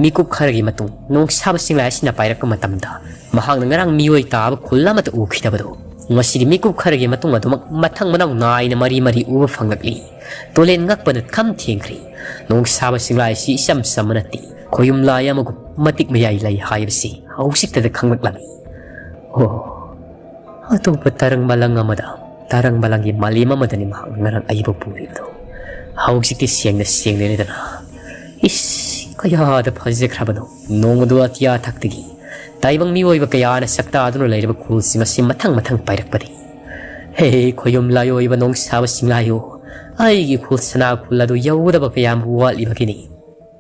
ꯃꯤꯀꯨꯞ ꯈꯔꯒꯤ ꯃꯇꯨꯡ ꯅꯣꯡꯁꯥꯕ ꯆꯤꯡꯂꯥꯏ ꯑꯁꯤꯅ ꯄꯥꯏꯔꯛꯄ ꯃꯇꯝꯗ ꯃꯍꯥꯛꯅ ꯉꯔꯥꯡ ꯃꯤꯑꯣꯏ ꯇꯥꯕ ꯈꯨꯜ ꯑꯃꯠꯇ ꯎꯈꯤꯗꯕꯗꯨ ꯉꯁꯤꯗꯤ ꯃꯤꯀꯨꯞ ꯈꯔꯒꯤ ꯃꯇꯨꯡ ꯑꯗꯨꯃꯛ ꯃꯊꯪ ꯃꯅꯥꯎ ꯅꯥꯏꯅ ꯃꯔꯤ ꯃꯔꯤ ꯎꯕ ꯐꯪꯂꯛꯂꯤ꯫ ꯇꯣꯂꯦꯟ ꯉꯛꯄꯅ ꯈꯝ ꯊꯦꯡꯈ꯭ꯔꯦ꯫ ꯅꯣꯡꯁꯥꯕ ꯁꯤꯡꯂꯥꯏ ꯑꯁꯤ ꯏꯆꯝ ꯆꯝꯕ ꯅꯠꯇꯦ꯫ ꯈꯣꯌꯨꯝ ꯂꯥꯏ ꯑꯃꯒꯨꯝ ꯃꯇꯤꯛ ꯃꯌꯥꯏ ꯂꯩ ꯍꯥꯏꯕꯁꯤ ꯍꯧꯖꯤꯛꯇꯗ ꯈꯪꯂꯛꯂꯝꯃꯤ꯫ ꯑꯣ, ꯑꯇꯣꯞꯄ ꯇꯔꯪ ꯃꯂꯪ ꯑꯃꯗ, ꯇꯔꯪ ꯃꯂꯪꯒꯤ ꯃꯥꯂꯦꯝ ꯑꯃꯗꯅꯤ ꯃꯍꯥꯛꯅ ꯉꯔꯥꯡ ꯑꯩꯕꯨ ꯄꯨꯔꯤꯕꯗꯨ꯫ ꯍꯧꯖꯤꯛꯇꯤ ꯁꯦꯡꯅ ꯁꯦꯡꯅꯔꯦꯗꯅ꯫ ꯏꯁ, ꯀꯌꯥꯗ ꯐꯖꯈ꯭ꯔꯕꯅꯣ! ꯅꯣꯡ ꯑꯗꯨ ꯑꯇꯤꯌꯥ ꯊꯛꯇꯒꯤ ꯇꯥꯏꯕꯪ ꯃꯤꯑꯣꯏꯕ ꯀꯌꯥꯅ ꯁꯛꯇꯥꯗꯨꯅ ꯂꯩꯔꯕ ꯈꯨꯜꯁꯤꯡ ꯑꯁꯤ ꯃꯊꯪ ꯃꯊꯪ ꯄꯥꯏꯔꯛꯄꯗꯤ꯫ ꯍꯦ, ꯈꯣꯌꯨꯝ ꯂꯥꯏ ꯑꯣꯏꯕ ꯅꯣꯡꯁꯥꯕ ꯁꯤꯡꯂꯥꯏꯌꯣ, ꯑꯩꯒꯤ ꯈꯨꯜ ꯁꯅꯥ ꯈꯨꯜ ꯑꯗꯨ ꯌꯧꯒꯗꯕ ꯀꯌꯥꯝ ꯋꯥꯠꯂꯤꯕꯒꯤꯅꯤ꯫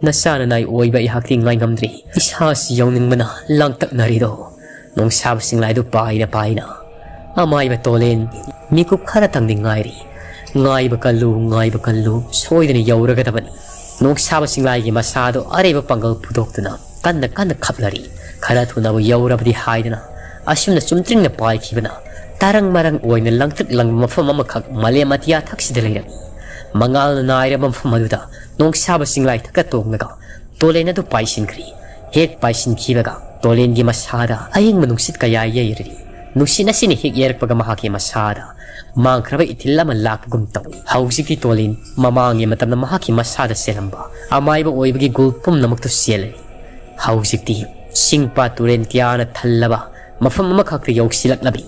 ꯅꯆꯥꯅ ꯅꯥꯏ ꯑꯣꯏꯕ ꯑꯩꯍꯥꯛꯇꯤ ꯉꯥꯏꯉꯝꯗ꯭ꯔꯦ꯫ ꯏꯁꯥꯁꯤ ꯌꯧꯅꯤꯡꯕꯅ ꯂꯥꯡꯇꯛꯅꯔꯤꯗꯣ꯫ ꯅꯣꯡꯁꯥꯕ ꯁꯤꯡꯂꯥꯏꯗꯨ ꯄꯥꯏꯅ ꯄꯥꯏꯅ꯫ ꯑꯃꯥꯏꯕ ꯇꯣꯂꯦꯟ, ꯃꯤꯀꯨꯞ ꯈꯔꯇꯪꯗꯤ ꯉꯥꯏꯔꯤ꯫ ꯉꯥꯏꯕ ꯀꯜꯂꯨ, ꯉꯥꯏꯕ ꯀꯜꯂꯨ, ꯁꯣꯏꯗꯅ ꯌꯧꯔꯒꯗꯕꯅꯤ꯫ ꯅꯣꯡꯁꯥꯕ ꯁꯤꯡꯂꯥꯏꯒꯤ ꯃꯁꯥꯗꯨ ꯑꯔꯩꯕ ꯄꯥꯡꯒꯜ ꯄꯨꯊꯣꯛꯇꯨꯅ ꯀꯟꯅ ꯀꯟꯅ ꯈꯞꯂꯔꯤ꯫ ꯈꯔ ꯊꯨꯅꯕꯨ ꯌꯧꯔꯕꯗꯤ ꯍꯥꯏꯗꯅ ꯑꯁꯨꯝꯅ ꯆꯨꯝꯇ꯭ꯔꯤꯡꯅ ꯄꯥꯏꯈꯤꯕꯅ ꯇꯔꯪ ꯃꯔꯪ ꯑꯣꯏꯅ ꯂꯪꯇ꯭ꯔꯤꯛ ꯂꯪꯕ ꯃꯐꯝ ꯑꯃꯈꯛ ꯃꯥꯂꯦꯝ ꯑꯇꯤꯌꯥ ꯊꯛꯁꯤꯗ ꯂꯩꯔꯝꯃꯤ꯫ ꯃꯉꯥꯜꯅ ꯅꯥꯏꯔꯕ ꯃꯐꯝ ꯑꯗꯨꯗ ꯅꯣꯡꯁꯥꯕ ꯁꯤꯡꯂꯥꯏ ꯊꯛꯇ ꯇꯣꯡꯂꯒ ꯇꯣꯂꯦꯟ ꯑꯗꯨ ꯄꯥꯏꯁꯤꯟꯈ꯭ꯔꯤ꯫ ꯍꯦꯛ ꯄꯥꯏꯁꯤꯟꯈꯤꯕꯒ ꯇꯣꯂꯦꯟꯒꯤ ꯃꯁꯥꯗ ꯑꯌꯤꯡꯕ ꯅꯨꯡꯁꯤꯠ ꯀꯌꯥ ꯌꯩꯔꯔꯤ꯫ ꯅꯨꯡꯁꯤꯠ ꯑꯁꯤꯅ ꯍꯦꯛ ꯌꯩꯔꯛꯄꯒ ꯃꯍꯥꯛꯀꯤ ꯃꯁꯥꯗ ꯃꯥꯡꯈ꯭ꯔꯕ ꯏꯊꯤꯜ ꯑꯃ ꯂꯥꯛꯄꯒꯨꯝ ꯇꯧꯏ꯫ ꯍꯧꯖꯤꯛꯇꯤ ꯇꯣꯂꯦꯟ ꯃꯃꯥꯡꯒꯤ ꯃꯇꯝꯗ ꯃꯍꯥꯛꯀꯤ ꯃꯁꯥꯗ ꯆꯦꯜꯂꯝꯕ ꯑꯃꯥꯏꯕ ꯑꯣꯏꯕꯒꯤ ꯒꯨꯜ ꯄꯨꯝꯅꯃꯛꯇꯨ ꯆꯦꯜꯂꯔꯤ꯫ ꯍꯧꯖꯤꯛꯇꯤ ꯆꯤꯡ ꯄꯥꯠ ꯇꯨꯔꯦꯟ ꯀꯌꯥꯅ ꯊꯜꯂꯕ ꯃꯐꯝ ꯑꯃꯈꯛꯇ ꯌꯧꯁꯤꯜꯂꯛꯂꯝꯃꯤ꯫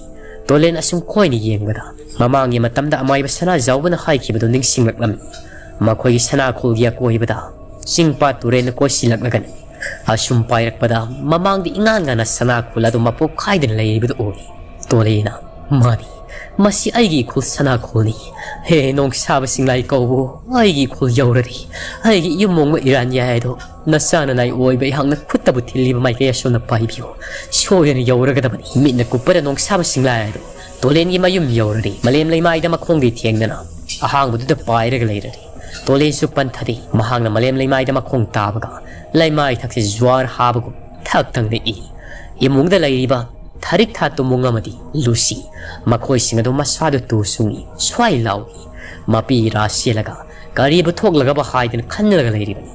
ꯇꯣꯂꯦꯟ ꯑꯁꯨꯝ ꯀꯣꯏꯅ ꯌꯦꯡꯕꯗ ꯃꯃꯥꯡꯒꯤ ꯃꯇꯝꯗ ꯑꯃꯥꯏꯕ ꯁꯅꯥꯖꯥꯎꯕꯅ ꯍꯥꯏꯈꯤꯕꯗꯨ ꯅꯤꯡꯁꯤꯡꯂꯛꯂꯝꯃꯤ꯫ ꯃꯈꯣꯏꯒꯤ ꯁꯅꯥꯈꯣꯜꯒꯤ ꯑꯀꯣꯏꯕꯗ ꯆꯤꯡ ꯄꯥꯠ ꯇꯨꯔꯦꯟꯅ ꯀꯣꯏꯁꯤꯜꯂꯛꯂꯒꯅꯤ꯫ ꯑꯁꯨꯝ ꯄꯥꯏꯔꯛꯄꯗ ꯃꯃꯥꯡꯗ ꯏꯉꯥꯟ ꯉꯥꯟꯅ ꯁꯅꯥꯈꯣꯜ ꯑꯗꯨ ꯃꯄꯣꯞ ꯈꯥꯏꯗꯅ ꯂꯩꯔꯤꯕꯗꯨ ꯎꯔꯤ꯫ ꯇꯣꯂꯦꯟꯅ, "ꯃꯥꯅꯤ, ꯃꯁꯤ ꯑꯩꯒꯤ ꯏꯈꯨꯜ ꯁꯅꯥꯈꯣꯜꯅꯤ꯫ ꯍꯦ ꯅꯣꯡꯁꯥꯕ ꯁꯤꯡꯂꯥꯏ ꯀꯧꯕ, ꯑꯩꯒꯤ ꯏꯈꯨꯜ ꯌꯧꯔꯔꯤ꯫ ꯑꯩꯒꯤ ꯏꯌꯨꯝ ꯃꯣꯡꯕ ꯏꯔꯥꯟ ꯌꯥꯏ ꯑꯗꯣ ꯅꯆꯥꯅ ꯅꯥꯏ ꯑꯣꯏꯕ ꯑꯩꯍꯥꯛꯅ ꯈꯨꯠꯇꯕꯨ ꯊꯤꯜꯂꯤꯕ ꯃꯥꯏꯀꯩ ꯑꯁꯣꯝꯗ ꯄꯥꯏꯕꯤꯌꯨ꯫ ꯁꯣꯏꯗꯅ ꯌꯧꯔꯒꯗꯕꯅꯤ꯫" ꯃꯤꯠꯅ ꯀꯨꯞꯄꯗ ꯅꯣꯡꯁꯥꯕ ꯁꯤꯡꯂꯥꯏ ꯑꯗꯨ ꯇꯣꯂꯦꯟꯒꯤ ꯃꯌꯨꯝ ꯌꯧꯔꯔꯤ꯫ ꯃꯥꯂꯦꯝ ꯂꯩꯃꯥꯏꯗ ꯃꯈꯣꯡꯗꯤ ꯊꯦꯡꯗꯅ ꯑꯍꯥꯡꯕꯗꯨꯗ ꯄꯥꯏꯔꯒ ꯂꯩꯔꯔꯤ꯫ ꯇꯣꯂꯦꯟꯁꯨ ꯄꯟꯊꯗꯦ꯫ ꯃꯍꯥꯛꯅ ꯃꯥꯂꯦꯝ ꯂꯩꯃꯥꯏꯗ ꯃꯈꯣꯡ ꯇꯥꯕꯒ ꯂꯩꯃꯥꯏ ꯊꯛꯁꯤ ꯖ꯭ꯋꯥꯔ ꯍꯥꯕꯒꯨꯝ ꯊꯛ ꯊꯛ ꯅꯤꯛꯏ꯫ ꯏꯃꯨꯡꯗ ꯂꯩꯔꯤꯕ ꯊꯔꯤꯛ ꯊꯥ ꯇꯨꯃꯨꯡ ꯑꯃꯗꯤ ꯂꯨꯁꯤ, ꯃꯈꯣꯏꯁꯤꯡ ꯑꯗꯨ ꯃꯁꯥꯗꯨ ꯇꯨ ꯁꯨꯡꯏ, ꯁ꯭ꯋꯥꯏ ꯂꯥꯎꯏ꯫ ꯃꯄꯤ ꯏꯔꯥ ꯆꯦꯜꯂꯒ ꯀꯔꯤꯕꯨ ꯊꯣꯛꯂꯒꯕ ꯍꯥꯏꯗꯅ ꯈꯟꯅꯔꯒ ꯂꯩꯔꯤꯕꯅꯤ꯫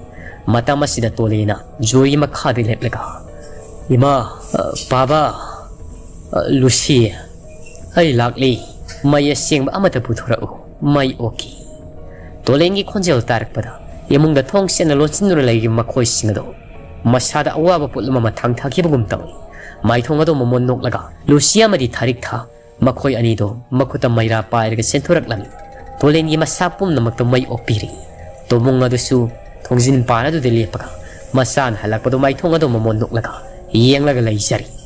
ꯃꯇꯝ ꯑꯁꯤꯗ ꯇꯣꯂꯦꯟꯅ ꯖꯣꯏꯒꯤ ꯃꯈꯥꯗ ꯂꯦꯞꯂꯒ, "ꯏꯃꯥ, ꯑ, ꯄꯥꯕ, ꯑ, ꯂꯨꯁꯤ, "ꯑꯩ ꯂꯥꯛꯂꯤ꯫ ꯃꯩ ꯑꯁꯦꯡꯕ ꯑꯃꯠꯇ ꯄꯨꯊꯣꯔꯛꯎ꯫ ꯃꯩ ꯑꯣꯛꯀꯦ꯫" ꯇꯣꯂꯦꯟꯒꯤ ꯈꯣꯟꯖꯦꯜ ꯇꯥꯔꯛꯄꯗ ꯏꯃꯨꯡꯗ ꯊꯣꯡ ꯁꯦꯟꯅ ꯂꯣꯟꯁꯤꯟꯗꯨꯅ ꯂꯩꯔꯤꯕ ꯃꯈꯣꯏꯁꯤꯡ ꯑꯗꯨ ꯃꯁꯥꯗ ꯑꯋꯥꯕ ꯄꯣꯠꯂꯨꯝ ꯑꯃ ꯊꯥꯡꯊꯈꯤꯕꯒꯨꯝ ꯇꯧꯏ꯫ ꯃꯥꯏꯊꯣꯡ ꯑꯗꯣ ꯃꯃꯣꯟ ꯅꯣꯛꯂꯒ ꯂꯨꯁꯤ ꯑꯃꯗꯤ ꯊꯥꯔꯤꯛꯊꯥ, ꯃꯈꯣꯏ ꯑꯅꯤꯗꯣ ꯃꯈꯨꯠꯇ ꯃꯩꯔꯥ ꯄꯥꯏꯔꯒ ꯆꯦꯟꯊꯣꯔꯛꯂꯝꯃꯤ꯫ ꯇꯣꯂꯦꯟꯒꯤ ꯃꯁꯥ ꯄꯨꯝꯅꯃꯛꯇ ꯃꯩ ꯑꯣꯛꯄꯤꯔꯤ꯫ ꯇꯣꯃꯨꯡ ꯑꯗꯨꯁꯨ ꯊꯣꯡꯖꯤꯟ ꯄꯥꯟ ꯑꯗꯨꯗ ꯂꯦꯞꯄꯒ ꯃꯆꯥꯅ ꯍꯜꯂꯛꯄꯗꯨ ꯃꯥꯏꯊꯣꯡ ꯑꯗꯨ ꯃꯃꯣꯟ ꯅꯣꯛꯂꯒ ꯌꯦꯡꯂꯒ ꯂꯩꯖꯔꯤ꯫